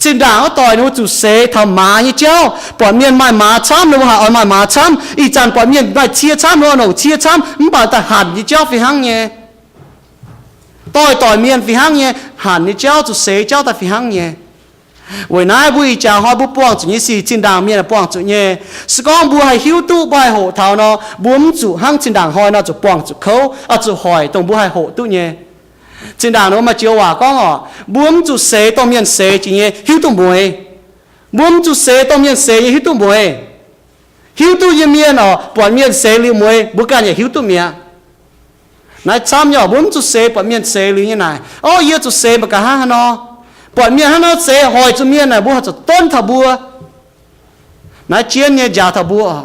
zinh ndaangc wuov doic ninh mbuo zuqc seix taux maaz nyei jauv. Buatc mienh maaih maaz camv, ninh mbuo haih oix maaih maaz camv. Ih zanc buatc mienh maaih cie camv, ninh mbuo longc cie camv, mv baac daaih hanc nyei jauv fih hnangv nyei. Doix-doix mienh fih hnangv nyei, hanc nyei jauv, zuqc seix jauv daaih fih hnangv nyei. Weic naaiv mbuo ih jaax hnoi mbuo buangh zuqc nyei sic, zinh ndaangc mienh buangh zuqc nyei. Se gorngv mbuo haih hiuv duqv, mbuo haih hoqc taux nor, mbuo mv zuqc hnangv zinh ndaangc hnoi nor zuqc buangh zuqc kouv, oix zuqc hoic dongh mbuo haih hoqc duqv nyei. Zinh ndaangc ninh mbuo maaih joux waac gorngv oc, mbuo mv zuqc seix dongh mienh seix jiex nyei hiuv duqv mueiz. Mbuo mv zuqc seix dongh mienh seix nyei hiuv duqv mueiz. Hiuv duqv nyei mienh oc, buatc mienh seix liuz mueiz, mbuo ganh yaac hiuv duqv mi'aqv. Naaiv camv nyei oc, mbuo mv zuqc seix buatc mienh seix liuz nyei naaic. Orv, yie zuqc seix mangc gaax hnangv haaix nor. Buatc mienh hnangv nor seix hoic zuqc mienh naaic, mbuo haih zuqc donv taux mbuo. Naaiv jienv nyei njaaux taux mbuo oc.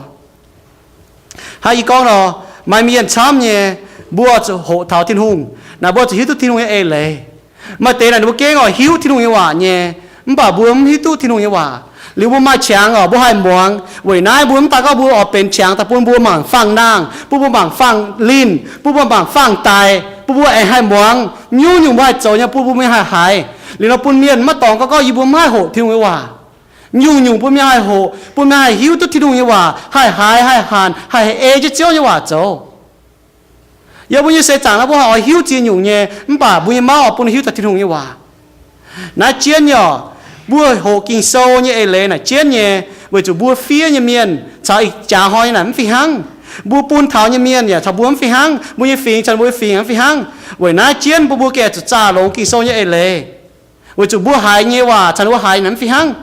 Hnangv yie gorngv nor, maaih mienh camv nyei, mbuo zuqc hoqc taux Tin-Hungh, naaic mbuo zuqc hiuv duqv Tin-Hungh nyei eix leiz. Maaih deix naaic ninh mbuo gengh oix hiuv Tin-Hungh nyei waac nyei, mv baac mbuo mv hiuv duqv Tin-Hungh nyei waac. Liuz mbuo maaih qangx oc, mbuo haih muangx. Weic naaiv mbuo mv daaih gorngv mbuo oix benx qangx daaih bun mbuo mangc faang-nangh, bun mbuo mangc faang-linh, bun mbuo mangc faang-daic, bun mbuo aengx haih muangx. Nyungc-nyungc mbuo haih zoux nyei bun mbuo mingh haih haiz. Liuz nor bun mienh maiv dorngx gorngv gorngv yie mbuo mv haih hoqc Tin-Hungh nyei waac. Nyungc-nyungc bun mienh haih hoqc, bun mienh haih hiuv duqv Tin-Hungh nyei waac, haih haiz, haih hanc, haih ei jienv Ziouv nyei waac zoux. Yiem mbuo nyei seix zaangc naaiv mbuo haih oix hiuv ziex nyungc nyei, mv baac mbuo nyei mauv oix bun hiuv taux Tin-Hungh nyei waac. Naaiv jienv nyei oc, mbuo hoqc Ging-Sou nyei eix leiz naaic jienv nyei, weic zuqc mbuo fiev nyei mienh caux ih jaax hnoi nyei naaic mv fih hnangv. Mbuo bun taux nyei mienh yaac caux mbuo mv fih hnangv, mbuo nyei fingx caux mbuo nyei fingx mv fih hnangv. Weic naaiv jienv mbuo, mbuo gengh zuqc zaah longx Ging-Sou nyei eix leiz. Weic zuqc mbuo haiz nyei waac caux ninh mbuo haiz naaic mv fih hnangv.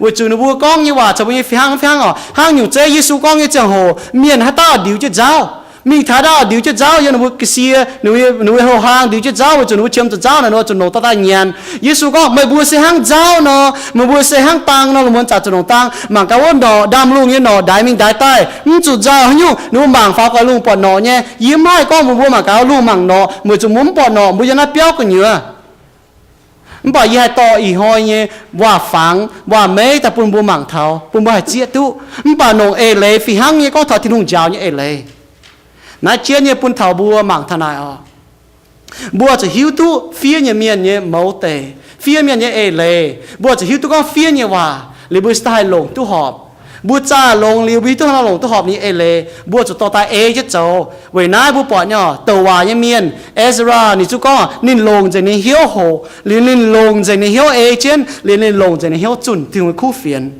Weic zuqc ninh mbuo gorngv nyei waac caux mbuo nyei fih hnangv mv fih hnangv oc. Hnangv nyungc zeiv Yesu gorngv nyei ziangh hoc, mienh haaix dauh ndiux jienv nzauv, mingh taux haaix dauh ndiux jienv nzauv, yiem ninh mbuo ga'sie, ninh mbuo, ninh mbuo houh hlaang ndiux jienv nzauv, weic zuqc ninh mbuo qiemx zuqc nzauv naaic, ninh mbuo zuqc longc dauh daaih nyanc. Yesu gorngv, meih mbuo se hnangv nzauv nor, meih mbuo se hnangv dang nor, lungh muonz zaqc zuqc longc dang. Mangc gaax wuov norqc, ndaamv-lungh nyei norqc ndaix mingh ndaix daaih, mv zuqc nzauh haaix nyungc, ninh mbuo mangc faaux gu'nguaaic lungh buatc norqc nyei. Yie mv haih gorngv mbuox mbuo mangc gaax lungh mangc norqc, weic zuqc mbuo mv buatc norqc, mbuo yiem naaiv biauv gu'nyuoz. Mv baac yie haih dorh ih hnoi nyei waac-fangx, waac-meiv daaih bun mbuo mangc taux, bun mbuo haih zieqv duqv. Mv baac longc eix leiz fih hnangv nyei gorngv taux Tin-Hungh njaaux nyei eix leiz. Naaiv jienv nyei bun taux mbuo mangc taux naaic oc. Mbuo zuqc hiuv duqv fiev nyei mienh nyei mouz deic, fiev mienh nyei eix leiz. Mbuo zuqc hiuv duqv gorngv fiev nyei waac liuz mbuo se daaih haih longc duqv horpc. Mbuo zaah longx liuz, mbuo hiuv duqv haaix nor longc duqv horpc ninh nyei eix leiz, mbuo zuqc dorh daaih ei jienv zoux. Weic naaiv mbuo buatc nyei oc, douc waac nyei mienh, Ezra, ninh zungv gorngv ninh longc nzengc ninh hnyouv hoqc, liuz ninh longc nzengc ninh hnyouv ei jienv, liuz ninh longc nzengc ninh hnyouv zunh Tin-Hungh nyei kuv fienx.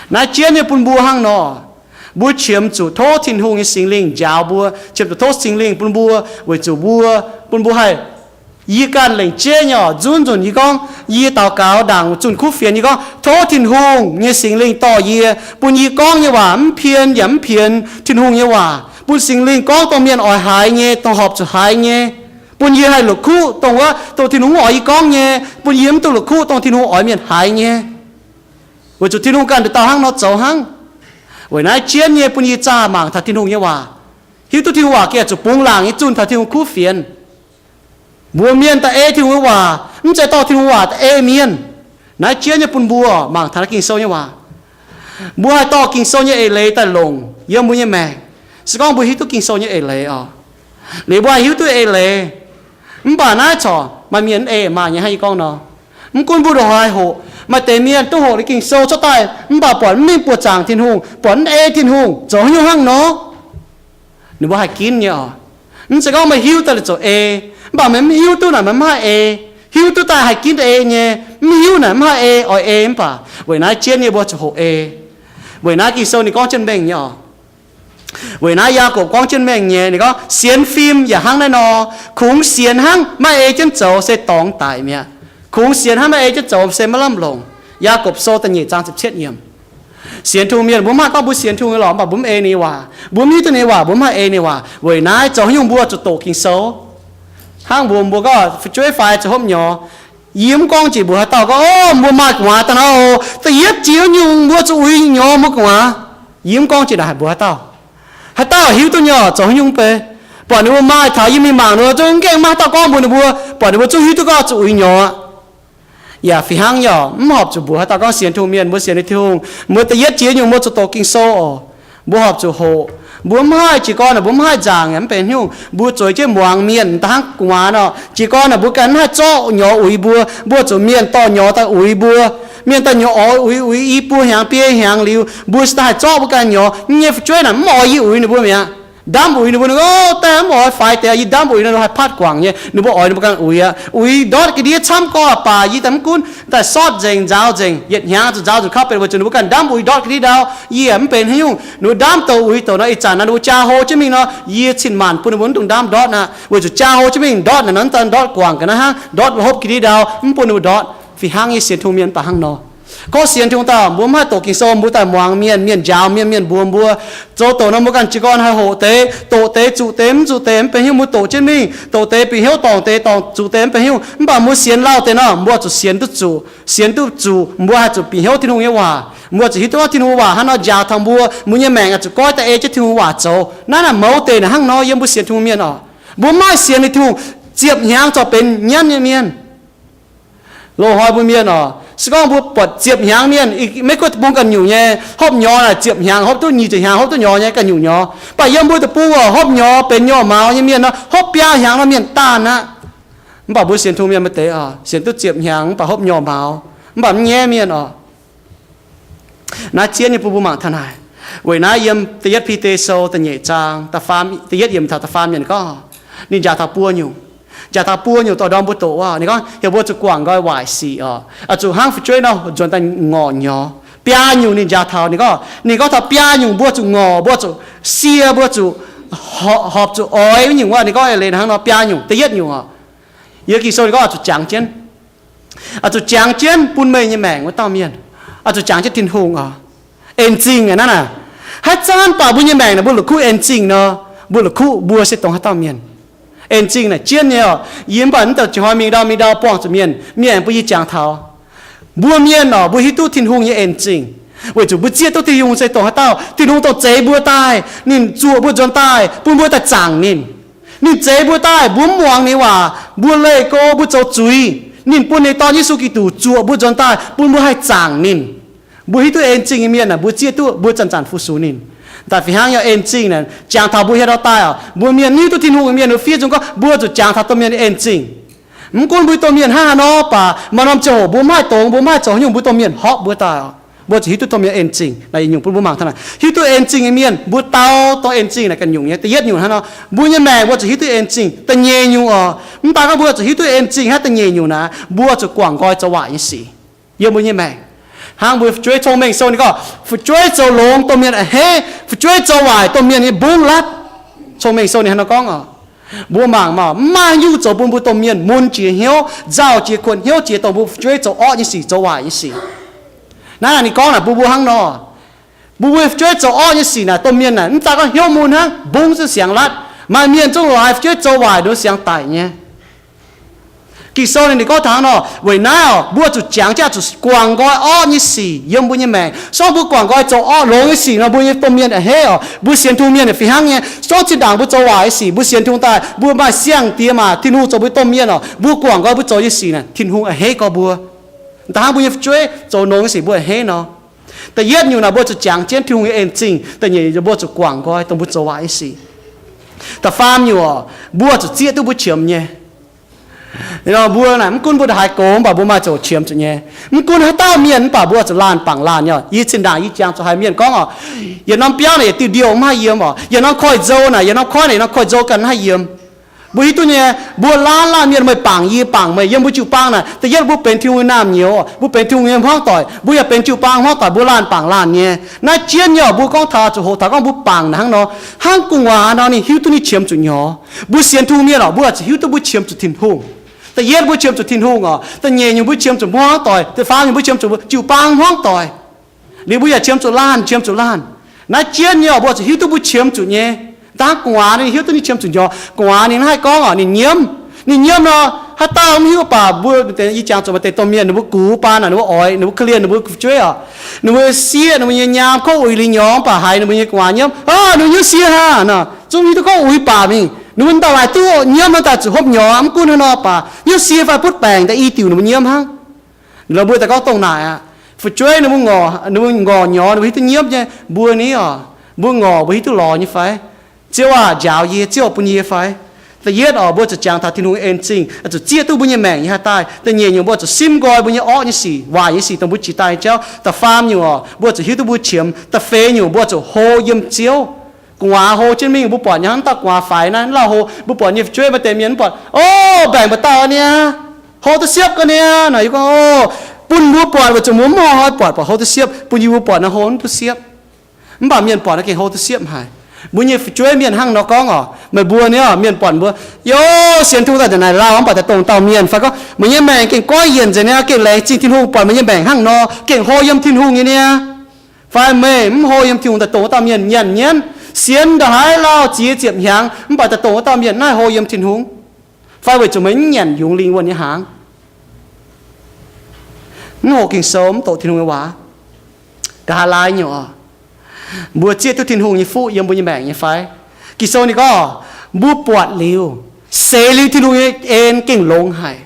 Naaiv jienv nyei bun mbuo hnangv nor, mbuo qiemx zuqc tov Tin-Hungh nyei Singx Lingh njaaux mbuo, qiemx zuqc tov Singx Lingh bun mbuo, weic zuqc mbuo, bun mbuo haih, yie ganh lengc jeiv nyei oc, nzunc nzunc yie gorngv, yie daux gaux ndaangc zunh kuv fienx, yie gorngv, tov Tin-Hungh nyei Singx Lingh dorh yie, bun yie gorngv nyei waac mv pien yaac mv pienx Tin-Hungh nyei waac, bun Singx Lingh gorngv dongh mienh oix haiz nyei, dongh horpc zuqc haiz nyei, bun yie haih la'kuqv dongh wuov, dongh Tin-Hungh mv oix yie gorngv nyei, bun yie mv dungx la'kuqv dongh Tin-Hungh oix mienh haiz nyei. Weic zuqc Tin-Hungh ganh nduqc dauh hnangv nor zoux hnangv. Weic naaiv jienv nyei bun yie zaah mangc taux Tin-Hungh nyei waac, hiuv duqv Tin-Hungh waac gengh zuqc bungx laangc nyei zunh taux Tin-Hungh kuv fienx. Mbuo mienh daaih ei Tin-Hungh nyei waac, mv zeiz dorh Tin-Hungh waac daaih ei mienh. Naaiv jienv nyei bun mbuo mangc taux naaiv Ging-Sou nyei waac. Mbuo haih dorh Ging-Sou nyei eix leiz daaih longc yiem mbuo nyei maengc. Se gorngv mbuo hiuv duqv Ging-Sou nyei eix leiz oc, liuz mbuo haih hiuv duqv eix leiz. Mv baac naaiv corc maaih mienh mv ei, maaih nyei hnangv yie gorngv nor. Mv gunv mbuo ndongc haaix hoqc, maaih deix mienh duqv hoqc liuz Ging-Sou cuotv daaih, mv baac buatc mv mingh buoqc zaangc Tin-Hungh, buatc mv ei Tin-Hungh, zoux haaix nyungc hnangv nor. Ninh mbuo haih ginv nyei oc. Mv zeiz gorngv meih hiuv daaih liuz zoux ei, mv baac meih mv hiuv duqv naaic meih mv haih ei. Hiuv duqv daaih haih ginv ei nyei, mv hiuv naaic mv haih ei, oix ei mv baac. Weic naaiv jienv nyei mbuo zuqc hoqc ei. Weic naaiv Ging-Sou ninh gorngv jienv mengh nyei oc. Weic naaiv Yaagorpc gorngv jienv mengh nyei, ninh gorngv, sienx fim yaac hnangv naaiv nor. Kungx sienx hnangv, maiv ei jienv zoux se dorngx daic mi'aqv. Kungx sienx hnangv, maiv ei jienv zoux se maiv lamh longc. Yaagorpc Sou da'nyeic zaang ziepc cietv yiemc. Sienx Tin-Hungh mienh, mbuo mv haih gorngv mbuo sienx Tin-Hungh nyei lorqc, mv baac mbuo mv ei ninh nyei waac. Mbuo mv hiuv duqv ninh nyei waac, mbuo mv haih ei ninh nyei waac. Weic naaiv zoux haaix nyungc mbuo zuqc doqc Ging-Sou. Hnangv mbuo, mbuo gorngv fu'jueiv fai zuqc hopv nyorx. Yie mv gorngv jiex mbuox haaix dauh gorngv, o, mbuo maaih gu'nguaaz daaih nor, da'yietv jiex nyungc mbuo zuqc uix nyorx mbuo gu'nguaaz. Yie mv gorngv jiex naaic haaix mbuox haaix dauh. Haaix dauh hiuv duqv nyei oc, zoux haaix nyungc mv bei. Buatc ninh mbuo maaih taux yie mingh mangc ninh mbuo zungv mv gaengh maaih haaix dauh gorngv mbuox ninh mbuo, buatc ninh mbuo zungv hiuv duqv gorngv zuqc uix nyorx aqv. Yaac fih hnangv nyei oc, mv horpc zuqc mbuox haaix dauh gorngv sienx Tin-Hungh mienh, mbuo sienx Tin-Hungh, mbuo da'yietv jiex nyungc mbuo zuqc doqc Ging-Sou oc. Mbuo horpc zuqc hoqc. Mbuo mv haih jiez gorn naaic, mbuo mv haih nzaangc yaac mv benx haaix nyungc. Mbuo zueiz jienv muangx mienh daaih hnangv gu'nguaaz nor. Jiez gorn naaic mbuo ganh mv haih zorqv nyorx uix mbuo, mbuo zuqc mienh dorh nyorx daaih uix mbuo. Mienh daaih nyorx oix uix uix i buo hnyangx biei hnyangx liuz, mbuo cingx daaih haih zorqv mbuo ganh nyorx. Nyei fu'jueiv naaic mv oix yie uix ninh mbuo mi'aqv. Ndamv uix ninh mbuo, ninh, o, daaih mv oix faix deix, yie ndamv uix ninh mbuo haih patv guangc nyei, ninh mbuo oix ninh mbuo ganh uix aqv. Uix ndortv ga'ndiev camv gorngv baac yie daaih mv gunv daaih sortv nzengc, nzaaux nzengc, yietc hnyangx zuqc nzaaux nzengc kauv benx weic zuqc ninh mbuo ganh ndamv uix ndortv ga'ndiev ndau, yie yaac mv benx haaix nyungc. Ninh mbuo ndamv douc uix douc nor, ih zanc naaiv ninh mbuo jaa hlo jienv mingh nor, yie cin-maanc bun ninh mbuo mv dungx ndamv ndortv aqv, weic zuqc jaa hlo jienv mingh ndortv naaic nor, daaih ndortv guangc ga'naaiv hnangv, ndortv hopv ga'ndiev ndau, mv bun ninh mbuo ndortv. Fih hnangv nyei sienx Tin-Hungh mienh mv baac hnangv nor. Gorngv sienx Tin-Hungh dauh mbuo mv haih doqc Ging-Sou, mbuo daaih muangx mienh, mienh njaaux mienh, mienh mbuox mbuo. Zoux doqc nor mbuo ganh jiez gorn haih hoqc deix, doqc deix, zuqc deix, mv zuqc deix mv benx haaix nyungc, mbuo doqc jienv mingh. Doqc deix bieqc hnyouv, dorngc deix, dorngc, zuqc deix mv benx haaix nyungc. Mv baac mbuo sienx lauh deix nor, mbuo zuqc sienx duqv zuqc, sienx duqv zuqc, mbuo haih zuqc bieqc hnyouv Tin-Hungh nyei waac. Mbuo zuqc hiuv duqv Tin-Hungh waac hnangv nor njaaux taux mbuo, mbuo nyei maengc oix zuqc goiv daaih ei jienv Tin-Hungh waac zoux. Naaiv naaic mouz deix naaic hnangv nor yiem mbuo sienx Tin-Hungh mienh oc. Mbuo mv haih sienx ninh Tin-Hungh ziepc hnyangx corc benx nyanv nyei mienh. Loz-hnoi mbuo mienh oc, se gorngv mbuo buatc ziepc hnyangx mienh, maiv gunv deic-bung ganh nyungc nyei, hopv nyorx naaic ziepc hnyangx hopv duqv, nyic ziepc hnyangx hopv duqv nyorx nyei ganh nyungc nyorx. Mv baac yiem mbuo deic-bung oc, hopv nyorx benx nyorx maux nyei mienh nor, hopv biaa hnyangx nor mienh daanh aqv. Mv baac mbuo sienx Tin-Hungh mienh maaih deix oc, sienx duqv ziepc hnyangx mv baac hopv nyorx maux, mv baac mv nyaiv mienh oc. Naaiv zien nyei bun mbuo mangc taux naaic. Weic naaiv yiem da'yietv Bide Sou da'nyeic zaang, da'faam, da'yietv yiemc taux da'faam yiemc gorngv, ninh njaaux taux buo nyungc. Njaaux taux buo nyungc dorh ndorm mbuo doqc wuov. Ninh gorngv heuc mbuo zuqc guangc nqoi waaic sic oc. Oix zuqc hnangv fu'jueiv nor nzuonx daaih ngorc nyorx. Biaa nyungc ninh njaaux taux, ninh gorngv, ninh gorngv taux biaa nyungc mbuo zuqc ngorc, mbuo zuqc sie, mbuo zuqc horpc zuqc oix nyungc wuov. Ninh gorngv eix leiz hnangv nor biaa nyungc. Da'yietv nyungc oc, yiem Ging-Sou ninh gorngv oix zuqc jangx jienv. Oix zuqc jangx jienv bun meih nyei maengc wuov dauh mienh. Oix zuqc jangx jienv Tin-Hungh oc. En zingh aqv naaiv naaic. Haaix zanc baac mbuo nyei maengc naaic mbuo la'kuqv en zingh nor, mbuo la'kuqv mbuo se dongh haaix dauh mienh. En zingh naaic jienv nyei oc. Yie mv baac mv deix jiex hnoi mingh ndau mingh ndau buangh zuqc mienh, mienh mbuo yie jangx taux mbuo mienh oc, mbuo hiuv duqv Tin-Hungh nyei en zingh, weic zuqc mbuo zieqv duqv Tin-Hungh se dongh haaix dauh. Tin-Hungh dongh zeix mbuo daaih, ninh zuoqc mbuo nzuonx daaih, bun mbuo daaih zaangc ninh. Ninh zeix mbuo daaih, mbuo mv muangx ninh waac, mbuo leih go, mbuo zoux zuiz, ninh bun ninh Dorn Yesu Giduc zuoqc mbuo nzuonx daaih, bun mbuo haih zaangc ninh. Mbuo hiuv duqv en zingh nyei mienh naaic, mbuo zieqv duqv, mbuo zanc-zanc fu-sux ninh. Daaih fih hnangv nyei en zingh naaic, jangx taux mbuo hietv ndau daaih oc, mbuo mienh hiuv duqv Tin-Hungh nyei mienh, mbuo fiev nzung gorngv mbuo zuqc jangx taux domh mienh en zingh. Mv gunv mbuo domh mienh hnangv haaix nor baac, maaih norm ziangh hoc mbuo mv haih dongz, mbuo mv haih zoux haaix nyungc, mbuo domh mienh horpc mbuo daaih oc. Mbuo zuqc hiuv duqv domh mienh en zingh. Naaiv yietc nyungc bun mbuo mangc taux naaic, hiuv duqv en zingh nyei mienh, mbuo dau dongh en zingh naaic ganh nyungc nyei. Da'yietv nyungc hnangv nor, mbuo nyei maengc mbuo zuqc hiuv duqv en zingh. Da'nyeic nyungc oc, mv baac gorngv mbuo zuqc hiuv duqv en zingh hnangv. Da'nyeic nyungc naaic, mbuo zuqc guangc nqoi zoux waaic nyei sic yiem mbuo nyei maengc. Hnangv mbuo fu'jueiv Cong-Mengh Sou ninh gorngv, fu'jueiv zoux longx domh mienh a'hneiv, fu'jueiv zoux waaic domh mienh nyei mbungv lapv. Cong-Mengh Sou ninh hnangv nor gorngv oc. Mbuo mangc maah, mv maaih haaix nyungc zoux bun mbuo domh mienh mun jiex hnyouv, nzauh jiex kuonx hnyouv jiex dongh mbuo fu'jueiv zoux orqv nyei sic, zoux waaic nyei sic. Naaiv ninh gorngv naaic bun mbuo hnangv nor, mbuo mbuo fu'jueiv zoux orqv nyei sic naaic, domh mienh naaic mv daaih gorngv hnyouv mun hnangv, mbungv zungv siangx latv. Maaih mienh zungv laaix fu'jueiv zoux waaic ninh siangx daic nyei. Ging-Sou ninh gorngv taux hnangv nor, weic naaiv oc, mbuo zuqc jangx jienv zuqc guangc nqoi orqv nyei sic yiem mbuo nyei maengc. Se gorngv mbuo guangc nqoi zoux orqv longx nyei sic nor, mbuo nyei domh mienh a'hneiv oc, mbuo sienx Tin-Hungh mienh fih hnangv nyei. Se gorngv zinh ndaangc mbuo zoux waaic nyei sic, mbuo sienx Tin-Hungh daaih, mbuo maaih siang-diex maah, Tin-Hungh zoux mbuo domh mienh oc, mbuo guangc nqoi mbuo zoux nyei sic naaic, Tin-Hungh a'hneiv gorx mbuo. Da'hnangv mbuo nyei fu'jueiv zoux longx nyei sic mbuo a'hneiv nor. Da'yietv nyungc naaic mbuo zuqc jangx jienv Tin-Hungh nyei en zingh. Da'nyeic nyungc mbuo zuqc guangc nqoi dongh mbuo zoux waaic nyei sic. Da'faam nyungc oc, mbuo zuqc zieqv duqv mbuo qiemx nyei. Mbuo naaic mv gunv mbuo ndongc haaix gox mv baac mbuo maaih ziangh hoc qiemx zuqc nyei. Mv gunv haaix dauh mienh mv baac mbuo zuqc laanh bangc laanh nyei. Yie zinh ndaangc yie jangx zuqc haaix mienh gorngv oc, yietc norm biauv naaic yietc diuh ndiouh mv haih yiem oc, yietc norm koiv-nzou naaic yietc norm koiv naaic yietc norm koiv-nzou ganh mv haih yiem. Mbuo hiuv duqv nyei, mbuo laanh laanh mienh meih bangc yie bangc meih yiem mbuo jiu-baang naaic, da'yietv mbuo benx Tin-Hungh nyei naamh nyouz, mbuo benx Tin-Hungh nyei hmuangv doic, mbuo yaac benx jiu-baang hmuangv doic, mbuo laanh bangc laanh nyei. Naaiv jienv nyei oc, mbuo gorngv taux zuqc hoqc taux gorngv mbuo bangc naaic hnangv nor, hnangv gu'nguaaz nor ninh hiuv duqv ninh qiemx zuqc nyorx. Mbuo sienx Tin-Hungh mienh oc, mbuo zuqc hiuv duqv mbuo qiemx zuqc Tin-Hungh. Da'yietv mbuo qiemx zuqc Tin-Hungh oc, da'nyeic nyungc mbuo qiemx zuqc hmuangv doic, da'faam nyungc mbuo qiemx zuqc jiu-baang hmuangv doic. Liuz mbuo yaac qiemx zuqc laanh, qiemx zuqc laanh. Naaiv jienv nyei oc, mbuo zuqc hiuv duqv mbuo qiemx zuqc nyei. Dangh gu'nguaaz ninh hiuv duqv ninh qiemx zuqc nyorx. Gu'nguaaz ninh haih gorngv oc, ninh nyiemv. Ninh nyiemv nor, haaix dauh mv hiuv baac mbuo, yie jangx zuqc maaih deix domh mienh ninh mbuo gux baan naaic, ninh mbuo oix, ninh mbuo korv-lienh ninh mbuo fu'jueiv oc. Ninh mbuo sieqv ninh mbuo nyei nyaam, kov uix liuz nyorx mv baac haiz ninh mbuo nyei gu'nguaaz nyiemv, ov, ninh mbuo hnyouv sie haa nor, zungv hiuv duqv kov uix baac mingh. Ninh mbuo ndau laaix duqv nyiemv nor daaih zuqc hopv nyorx, mv gunv hnangv nor baac hnyouv sie fai butv baengc daaih i diuc ninh mbuo nyiemv hnangv. Lorqc, mbuo daaih gorngv dongh naaic aqv. Fu'jueiv ninh mbuo ngorc, ninh mbuo ngorc nyorx ninh mbuo hiuv duv nyiemv nyei. Mbuo ni oc, mbuo ngorc mbuo hiuv duv lorz nyei fai? Ziouv aac, njaaux yie, Ziouv bun yie fai? Da'yietv oc, mbuo zuqc jangx taux Tin-Hungh en zingh, zuqc zieqv duqv mbuo nyei maengc nyei haaix daaih. Da'nyeic nyungc mbuo zuqc simv nqoi mbuo nyei orqv nyei sic, waaic nyei sic dongh mbuo jiex daaih nyei jauv. Da'faam nyungc oc, mbuo zuqc hiuv duqv mbuo qiemx. Da'feix nyungc mbuo zuqc hlo yiem Ziouv. Gu'nguaaz hlo jienv mingh mbuo buatc nyei hnangv dauh gu'nguaaz faix naaiv, lauh hlo, mbuo buatc nyei fu'jueiv maaih deix mienh mv buatc, ov, mbaengc mbuo dauh niaa, hlo duqv siepv ga'niaa nor, yie gorngv, ov, bun mbuo buatc weic zuqc mbuo mv hlo haaix buatc, buatc hlo duqv siepv, bun yie mbuo buatc naaiv hlo mv duqv siepv. Mv baac mienh buatc naaiv gengh hlo duqv siepv haic. Mbuo nyei fu'jueiv mienh hnangv nor gorngv oc, meih mbuo niaa, mienh buatc mbuo, yov, sienx Tin-Hungh daaih nzengc naaic lauh mv baac daaih dongh dauh mienh fai gorngv, meih nyei maengc gengh goiv yienc nzengc niaa, gengh laengz zingh Tin-Hungh, buatc meih nyei maengc hnangv nor, gengh hlo yiem Tin-Hungh nyei niaa. Fai meih mv hlo yiem Tin-Hungh daaih dongh wuov dauh mienh nyanc nyienv, sienx ndongc haaix lauh ziex ziepc hnyangx mv baac daaih dongh wuov dauh mienh naaiv hlo yiem Tin-Hungh. Fai weic zuqc meih mv nyanc yungz lingh wuonh nyei hnaangx, mv hoqc Ging-Sou, mv doqc Tin-Hungh nyei waac. Nqa'haav laai nyungc oc, mbuo zieqv duqv Tin-Hungh nyei fuqv yiem mbuo nyei maengc nyei fai? Ging-Sou ninh gorngv, mbuo buatc liuz, seix liuz Tin-Hungh nyei en gengh longx haic.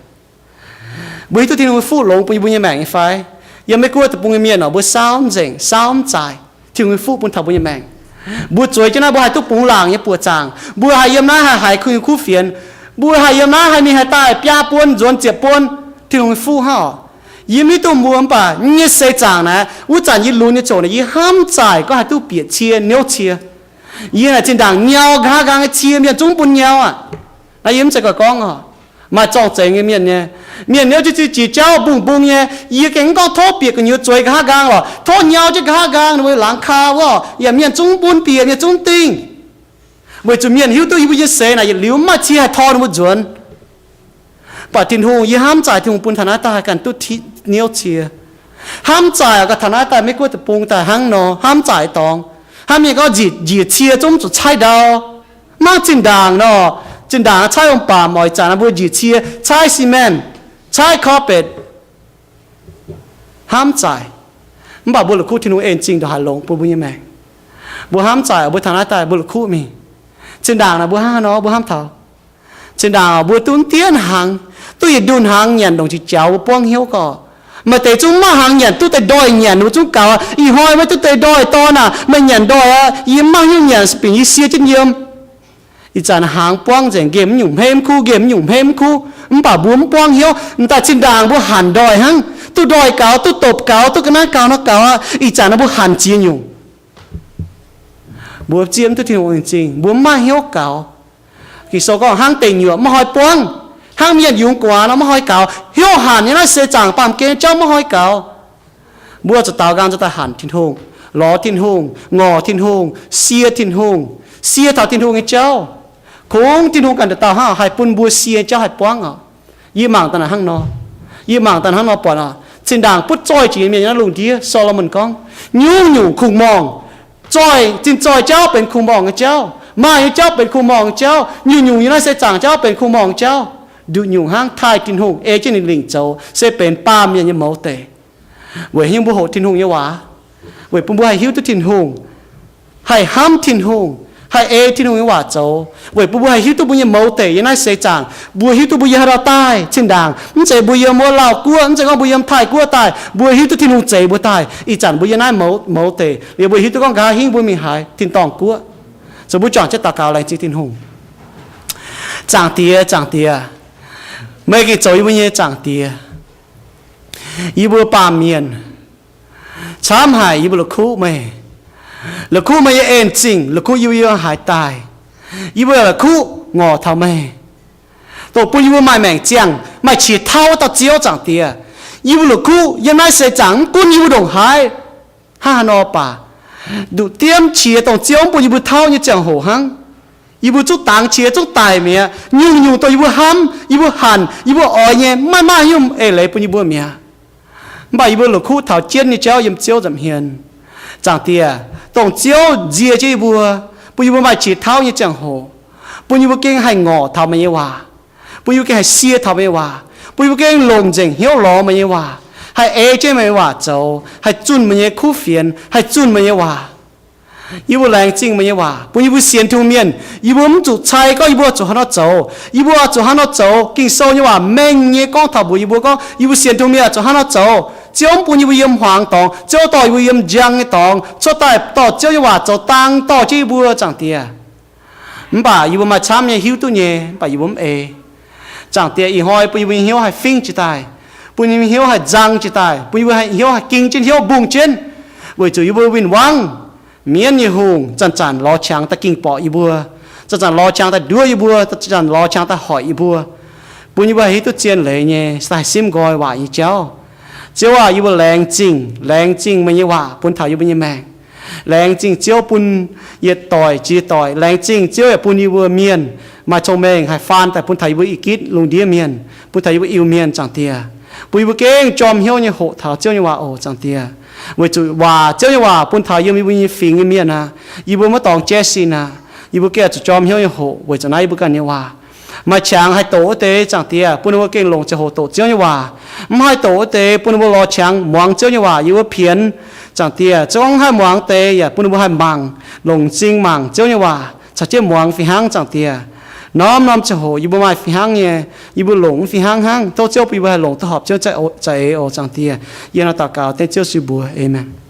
Mbuo hiuv duqv Tin-Hungh nyei fuqv longx bun yie mbuo nyei maengc nyei fai? Yiem Meiv Guoqv deic-bung nyei mienh oc, mbuo saauv mv nzengc, saauv mv zaaih Tin-Hungh nyei fuqv bun taux mbuo nyei maengc. Mbuo zueiz jienv naaiv mbuo haih duqv bungx laangc nyei buoqc zaangc, mbuo haih yiem naaiv haih haiz Tin-Hungh nyei kuv fienx, mbuo haih yiem naaiv haih mingh haih daaih biaa buon nzuonx ziepc buon, Tin-Hungh nyei fuqv hnangv oc. Yie mv hiuv duqv mbuo mv baac yie nyei seix zaangc naaiv, wuov zanc yie lunx nyei ziouc naaic yie hnamv zaaic gorngv haih duqv bieqc cie niouv cie. Yie naaic zinh ndaangc nyau nqa'haav nqaang nyei cie mienh zungv bun nyau aqv. Naaiv yie mv zeiz gorngv oc, maaih zorng-zengx nyei mienh nyei, mienh niouv jienv ziex jiex jauv mbungh mbung nyei. Yie gengh mv gorngv tov bieqc gu'nyuoz zueiz nqa'haav nqaang lorqc, tov nyau jienv nqa'haav nqaang ninh mbuo laangz kaa wuov, yaac mienh zungv bun bieqc, mienh zungv dingh. Weic zuqc mienh hiuv duqv yie mbuo nyei seix naaic yietc liuz mv maaih cie haih tor ninh mbuo nzuonx. Mv baac Tin-Hungh, yie hnamv zaaic Tin-Hungh bun taux naaiv daaih haih ganh duqv niouv cie. Hnamv zaaic oc, ganh taux naaiv daaih Meiv Guoqv deic-bung daaih hnangv nor, hnamv zaaic dorngx. Hnangv mienh gorngv njiec, njiec cie zungv zuqc caaiv ndau. Mv hnangv zinh ndaangc nor, zinh ndaangc caaiv ong-baamc oc, ih zanc mbuo njiec cie caaiv cement, caaiv carpet. Hnamv zaaic. Mv baac mbuo la'kuqv Tin-Hungh en zingh ndongc haaix longx bun mbuo nyei maengc. Mbuo hnamv zaaic oc, mbuo taux naaiv daaih mbuo la'kuqv mingh. Zinh ndaangc naaic mbuo hnangv haaix nor, mbuo hnamv taux zinh ndaangc oc, mbuo duqv dien hnaangx, duqv yietc ndunh hnaangx nyanc ndongc qiex jaux mbuo buangv hnyouv gorqv. Maaih deix zungv mv maaih hnaangx nyanc, duqv deix ndoih nyanc ninh mbuo zungv gaux aqv. Ih hnoi meih duqv deix ndoih dorn aqv, meih nyanc ndoih aqv, yie mv maaih hnyouv nyanc, bingc yie sie jienv yiem. Ih zanc hnaangx buangv nzengc, nqemh mv nyungc hmeiv mv kuv, nqemh mv nyungc hmeiv mv kuv, mv baac mbuo mv buangv hnyouv. M'daaih zinh ndaangc mbuo hanc ndoih hnangv, duqv ndoih gaux, duqv dopc gaux, duqv ga'naaiv gaux nor gaux aqv. Ih zanc naaiv mbuo hanc jiex nyungc. Mbuo zieqv mv duqv Tin-Hungh nyei zingh, mbuo mv maaih hnyouv gaux. Ging-Sou gorngv hnangv deic nyuoqc maiv hnoi buangv, hnangv mienh yungz gu'nguaaz nor maiv hnoi gaux. Hnyouv hanc nyei naaiv seix zaangc baamh gen jauv maiv hnoi gaux. Mbuo zuqc daaux nqaang nzuonx daaih hanc Tin-Hungh, lorz Tin-Hungh, ngorc Tin-Hungh, sie Tin-Hungh, sie taux Tin-Hungh nyei jauv. Kungx Tin-Hungh ganh nduqc dauh hnangv haih bun mbuo sie jauv haih buangv oc. Yie mangc daaih naaic hnangv nor, yie mangc daaih hnangv nor buatc oc, zinh ndaangc butv zoih jiex nyei mienh yiem naaiv lungh ndiev, Saa^lo^morn gorngv, nyungc-nyungc kungx-morngh, zoih, zinh zoih jauv benx kungx-morngh nyei jauv, maaih nyei jauv benx kungx-morngh nyei jauv, nyungc-nyungc yiem naaiv seix zaangc jauv benx kungx-morngh nyei jauv. Nduqc nyungc hnangv taaih Tin-Hungh ei jienv ninh lingc zoux se benx baamh mienh nyei mouz deic. Weic haaix nyungc mbuo hoqc Tin-Hungh nyei waac? Weic bun mbuo haih hiuv duqv Tin-Hungh, haih hnamv Tin-Hungh, haih ei Tin-Hungh nyei waac zoux, weic bun mbuo haih hiuv duqv mbuo nyei mouz deic yiem naaiv seix zaangc. Mbuo hiuv duqv mbuo yiem haaix ndau daaih zinh ndaangc, mv zeiz mbuo yiem wuov Lauv guoqv, mv zeiz gorngv mbuo yiem Taiv guoqv daaih, mbuo hiuv duqv Tin-Hungh zeix mbuo daaih. Ih zanc mbuo yiem naaiv mouz, mouz deic liuz, mbuo hiuv duqv gorngv nqa'haav hingv mbuo mingh haaix tin-dorngh guoqv. Zoux mbuo juangc jienv daux gaux laengz zingh Tin-Hungh. Zaangc Diex, Zaangc Diex, meih gengh zoux yie mbuo nyei Zaangc Diex. Yie mbuo baamh mienh camv haic, yie mbuo la'kuqv meih. La'kuqv meih nyei en-zingh, la'kuqv yie mbuo yiem haaix daaih. Yie mbuo la'kuqv ngorc taux meih, dongh bun yie mbuo maaih maengc ziangh, maaih qiex tauv wuov dauh Ziouv, Zaangc Diex. Yie mbuo la'kuqv yiem naaiv seix zaangc mv gunv yie mbuo ndongc haaix, hnangv haaix nor baac, nduqc diemv qiex dongh Ziouv mv bun yie mbuo tauv nyei ziangh hoc hnangv. Yie mbuo zungv dangx qiex zungv daic mi'aqv. Nyungc-nyungc dongh yie mbuo hnamv, yie mbuo hanc, yie mbuo oix nyei, maiv maaih haaix nyungc eix leiz bun yie mbuo mi'aqv. Mv baac yie mbuo la'kuqv taux jienv nyei jauv yiem Ziouv nza'hmien. Zaangc Diex, dongh Ziouv nzie jienv yie mbuo, bun yie mbuo maaih qiex tauv nyei ziangh hoc, bun yie mbuo gengh haih ngorc taux meih nyei waac, bun yie mbuo gengh haih sie taux meih nyei waac, bun yie mbuo gengh longc nzengc hnyouv lorz meih nyei waac, haih ei jienv meih nyei waac zoux, haih zunh meih nyei kuv fienx, haih zunh meih nyei waac. Yie mbuo laengz zingh meih nyei waac bun yie mbuo sienx Tin-Hungh mienh. Yie mbuo mv zuqc cai gorngv yie mbuo zuqc haaix nor zoux. Yie mbuo zuqc haaix nor zoux, Ging-Sou nyei waac mengh nyei gorngv taux mbuox yie mbuo gorngv, yie mbuo sienx Tin-Hungh mienh zuqc haaix nor zoux. Ziouv mv bun yie mbuo yiem hmuangx dorngx. Ziouv dorh yie mbuo yiem njang nyei dorngx, cuotv daaih dorh Ziouv nyei waac zoux dang dorh jienv yie mbuo, Zaangc Diex. Mv baac yie mbuo maaih camv nyei hiuv duqv nyei, mv baac yie mbuo mv ei. Zaangc Diex, ih hnoi bun yie mbuo nyei hnyouv haih fingv jiez daaih, bun yie mbuo nyei hnyouv haih nzang jiez daaih, bun yie mbuo hnyouv haih ging jienv, hnyouv mbungh jienv, weic zuqc yie mbuo win-wangv mienv nyei hungh zanc-zanc lorz qangx daaih ging borqc yie mbuo, zanc-zanc lorz qangx daaih nduov yie mbuo, zanc-zanc lorz qangx daaih hoic yie mbuo, bun yie mbuo haih hiuv duqv zien leiz nyei, se daaih haih simv nqoi waac nyei jauv. Ziouv aac, yie mbuo laengz zingh, laengz zingh meih nyei waac bun taux yie mbuo nyei maengc. Laengz zingh Ziouv bun yietc doic jiex doic. Laengz zingh Ziouv yaac bun yie mbuo mienh maaih cong-mengh haih faan daaih bun taux yie mbuo ih gitv lungh ndiev mienh, bun taux yie mbuo Iu-Mienh, Zaangc Diex. Bun yie mbuo gengh jorm hnyouv nyei hoqc taux Ziouv nyei waac oc, Zaangc Diex. Weic zuqc waac, Ziouv nyei waac bun taux yiem yie mbuo nyei fingx nyei mienh aqv, yie mbuo maiv dorngx jaiv sin aqv. Yie mbuo gengh zuqc jorm hnyouv nyei hoqc weic zuqc naaiv yie mbuo ganh nyei waac. Maaih qangx haih doqc wuov deix, Zaangc Diex, bun ninh mbuo gengh longc ziangh hoc doqc Ziouv nyei waac. Mv haih doqc wuov deix, bun ninh mbuo lorz qangx muangx Ziouv nyei waac yiem wuov pienx, Zaangc Diex. Ziouv gorngv mv haih muangx deix yaac bun ninh mbuo haih mangc, longc m'zing mangc Ziouv nyei waac caux jienv muangx fih hnangv, Zaangc Diex. Norm-norm ziangh hoc yie mbuo maaih fih hnangv nyei, yie mbuo longc mv fih hnangv hnangv. Tov Ziouv bun yie mbuo haih longc duqv horpc Ziouv za'eix oc, Zaangc Diex. Yie nor daux gaux dengv Ziouv sin mbuox. Aamen.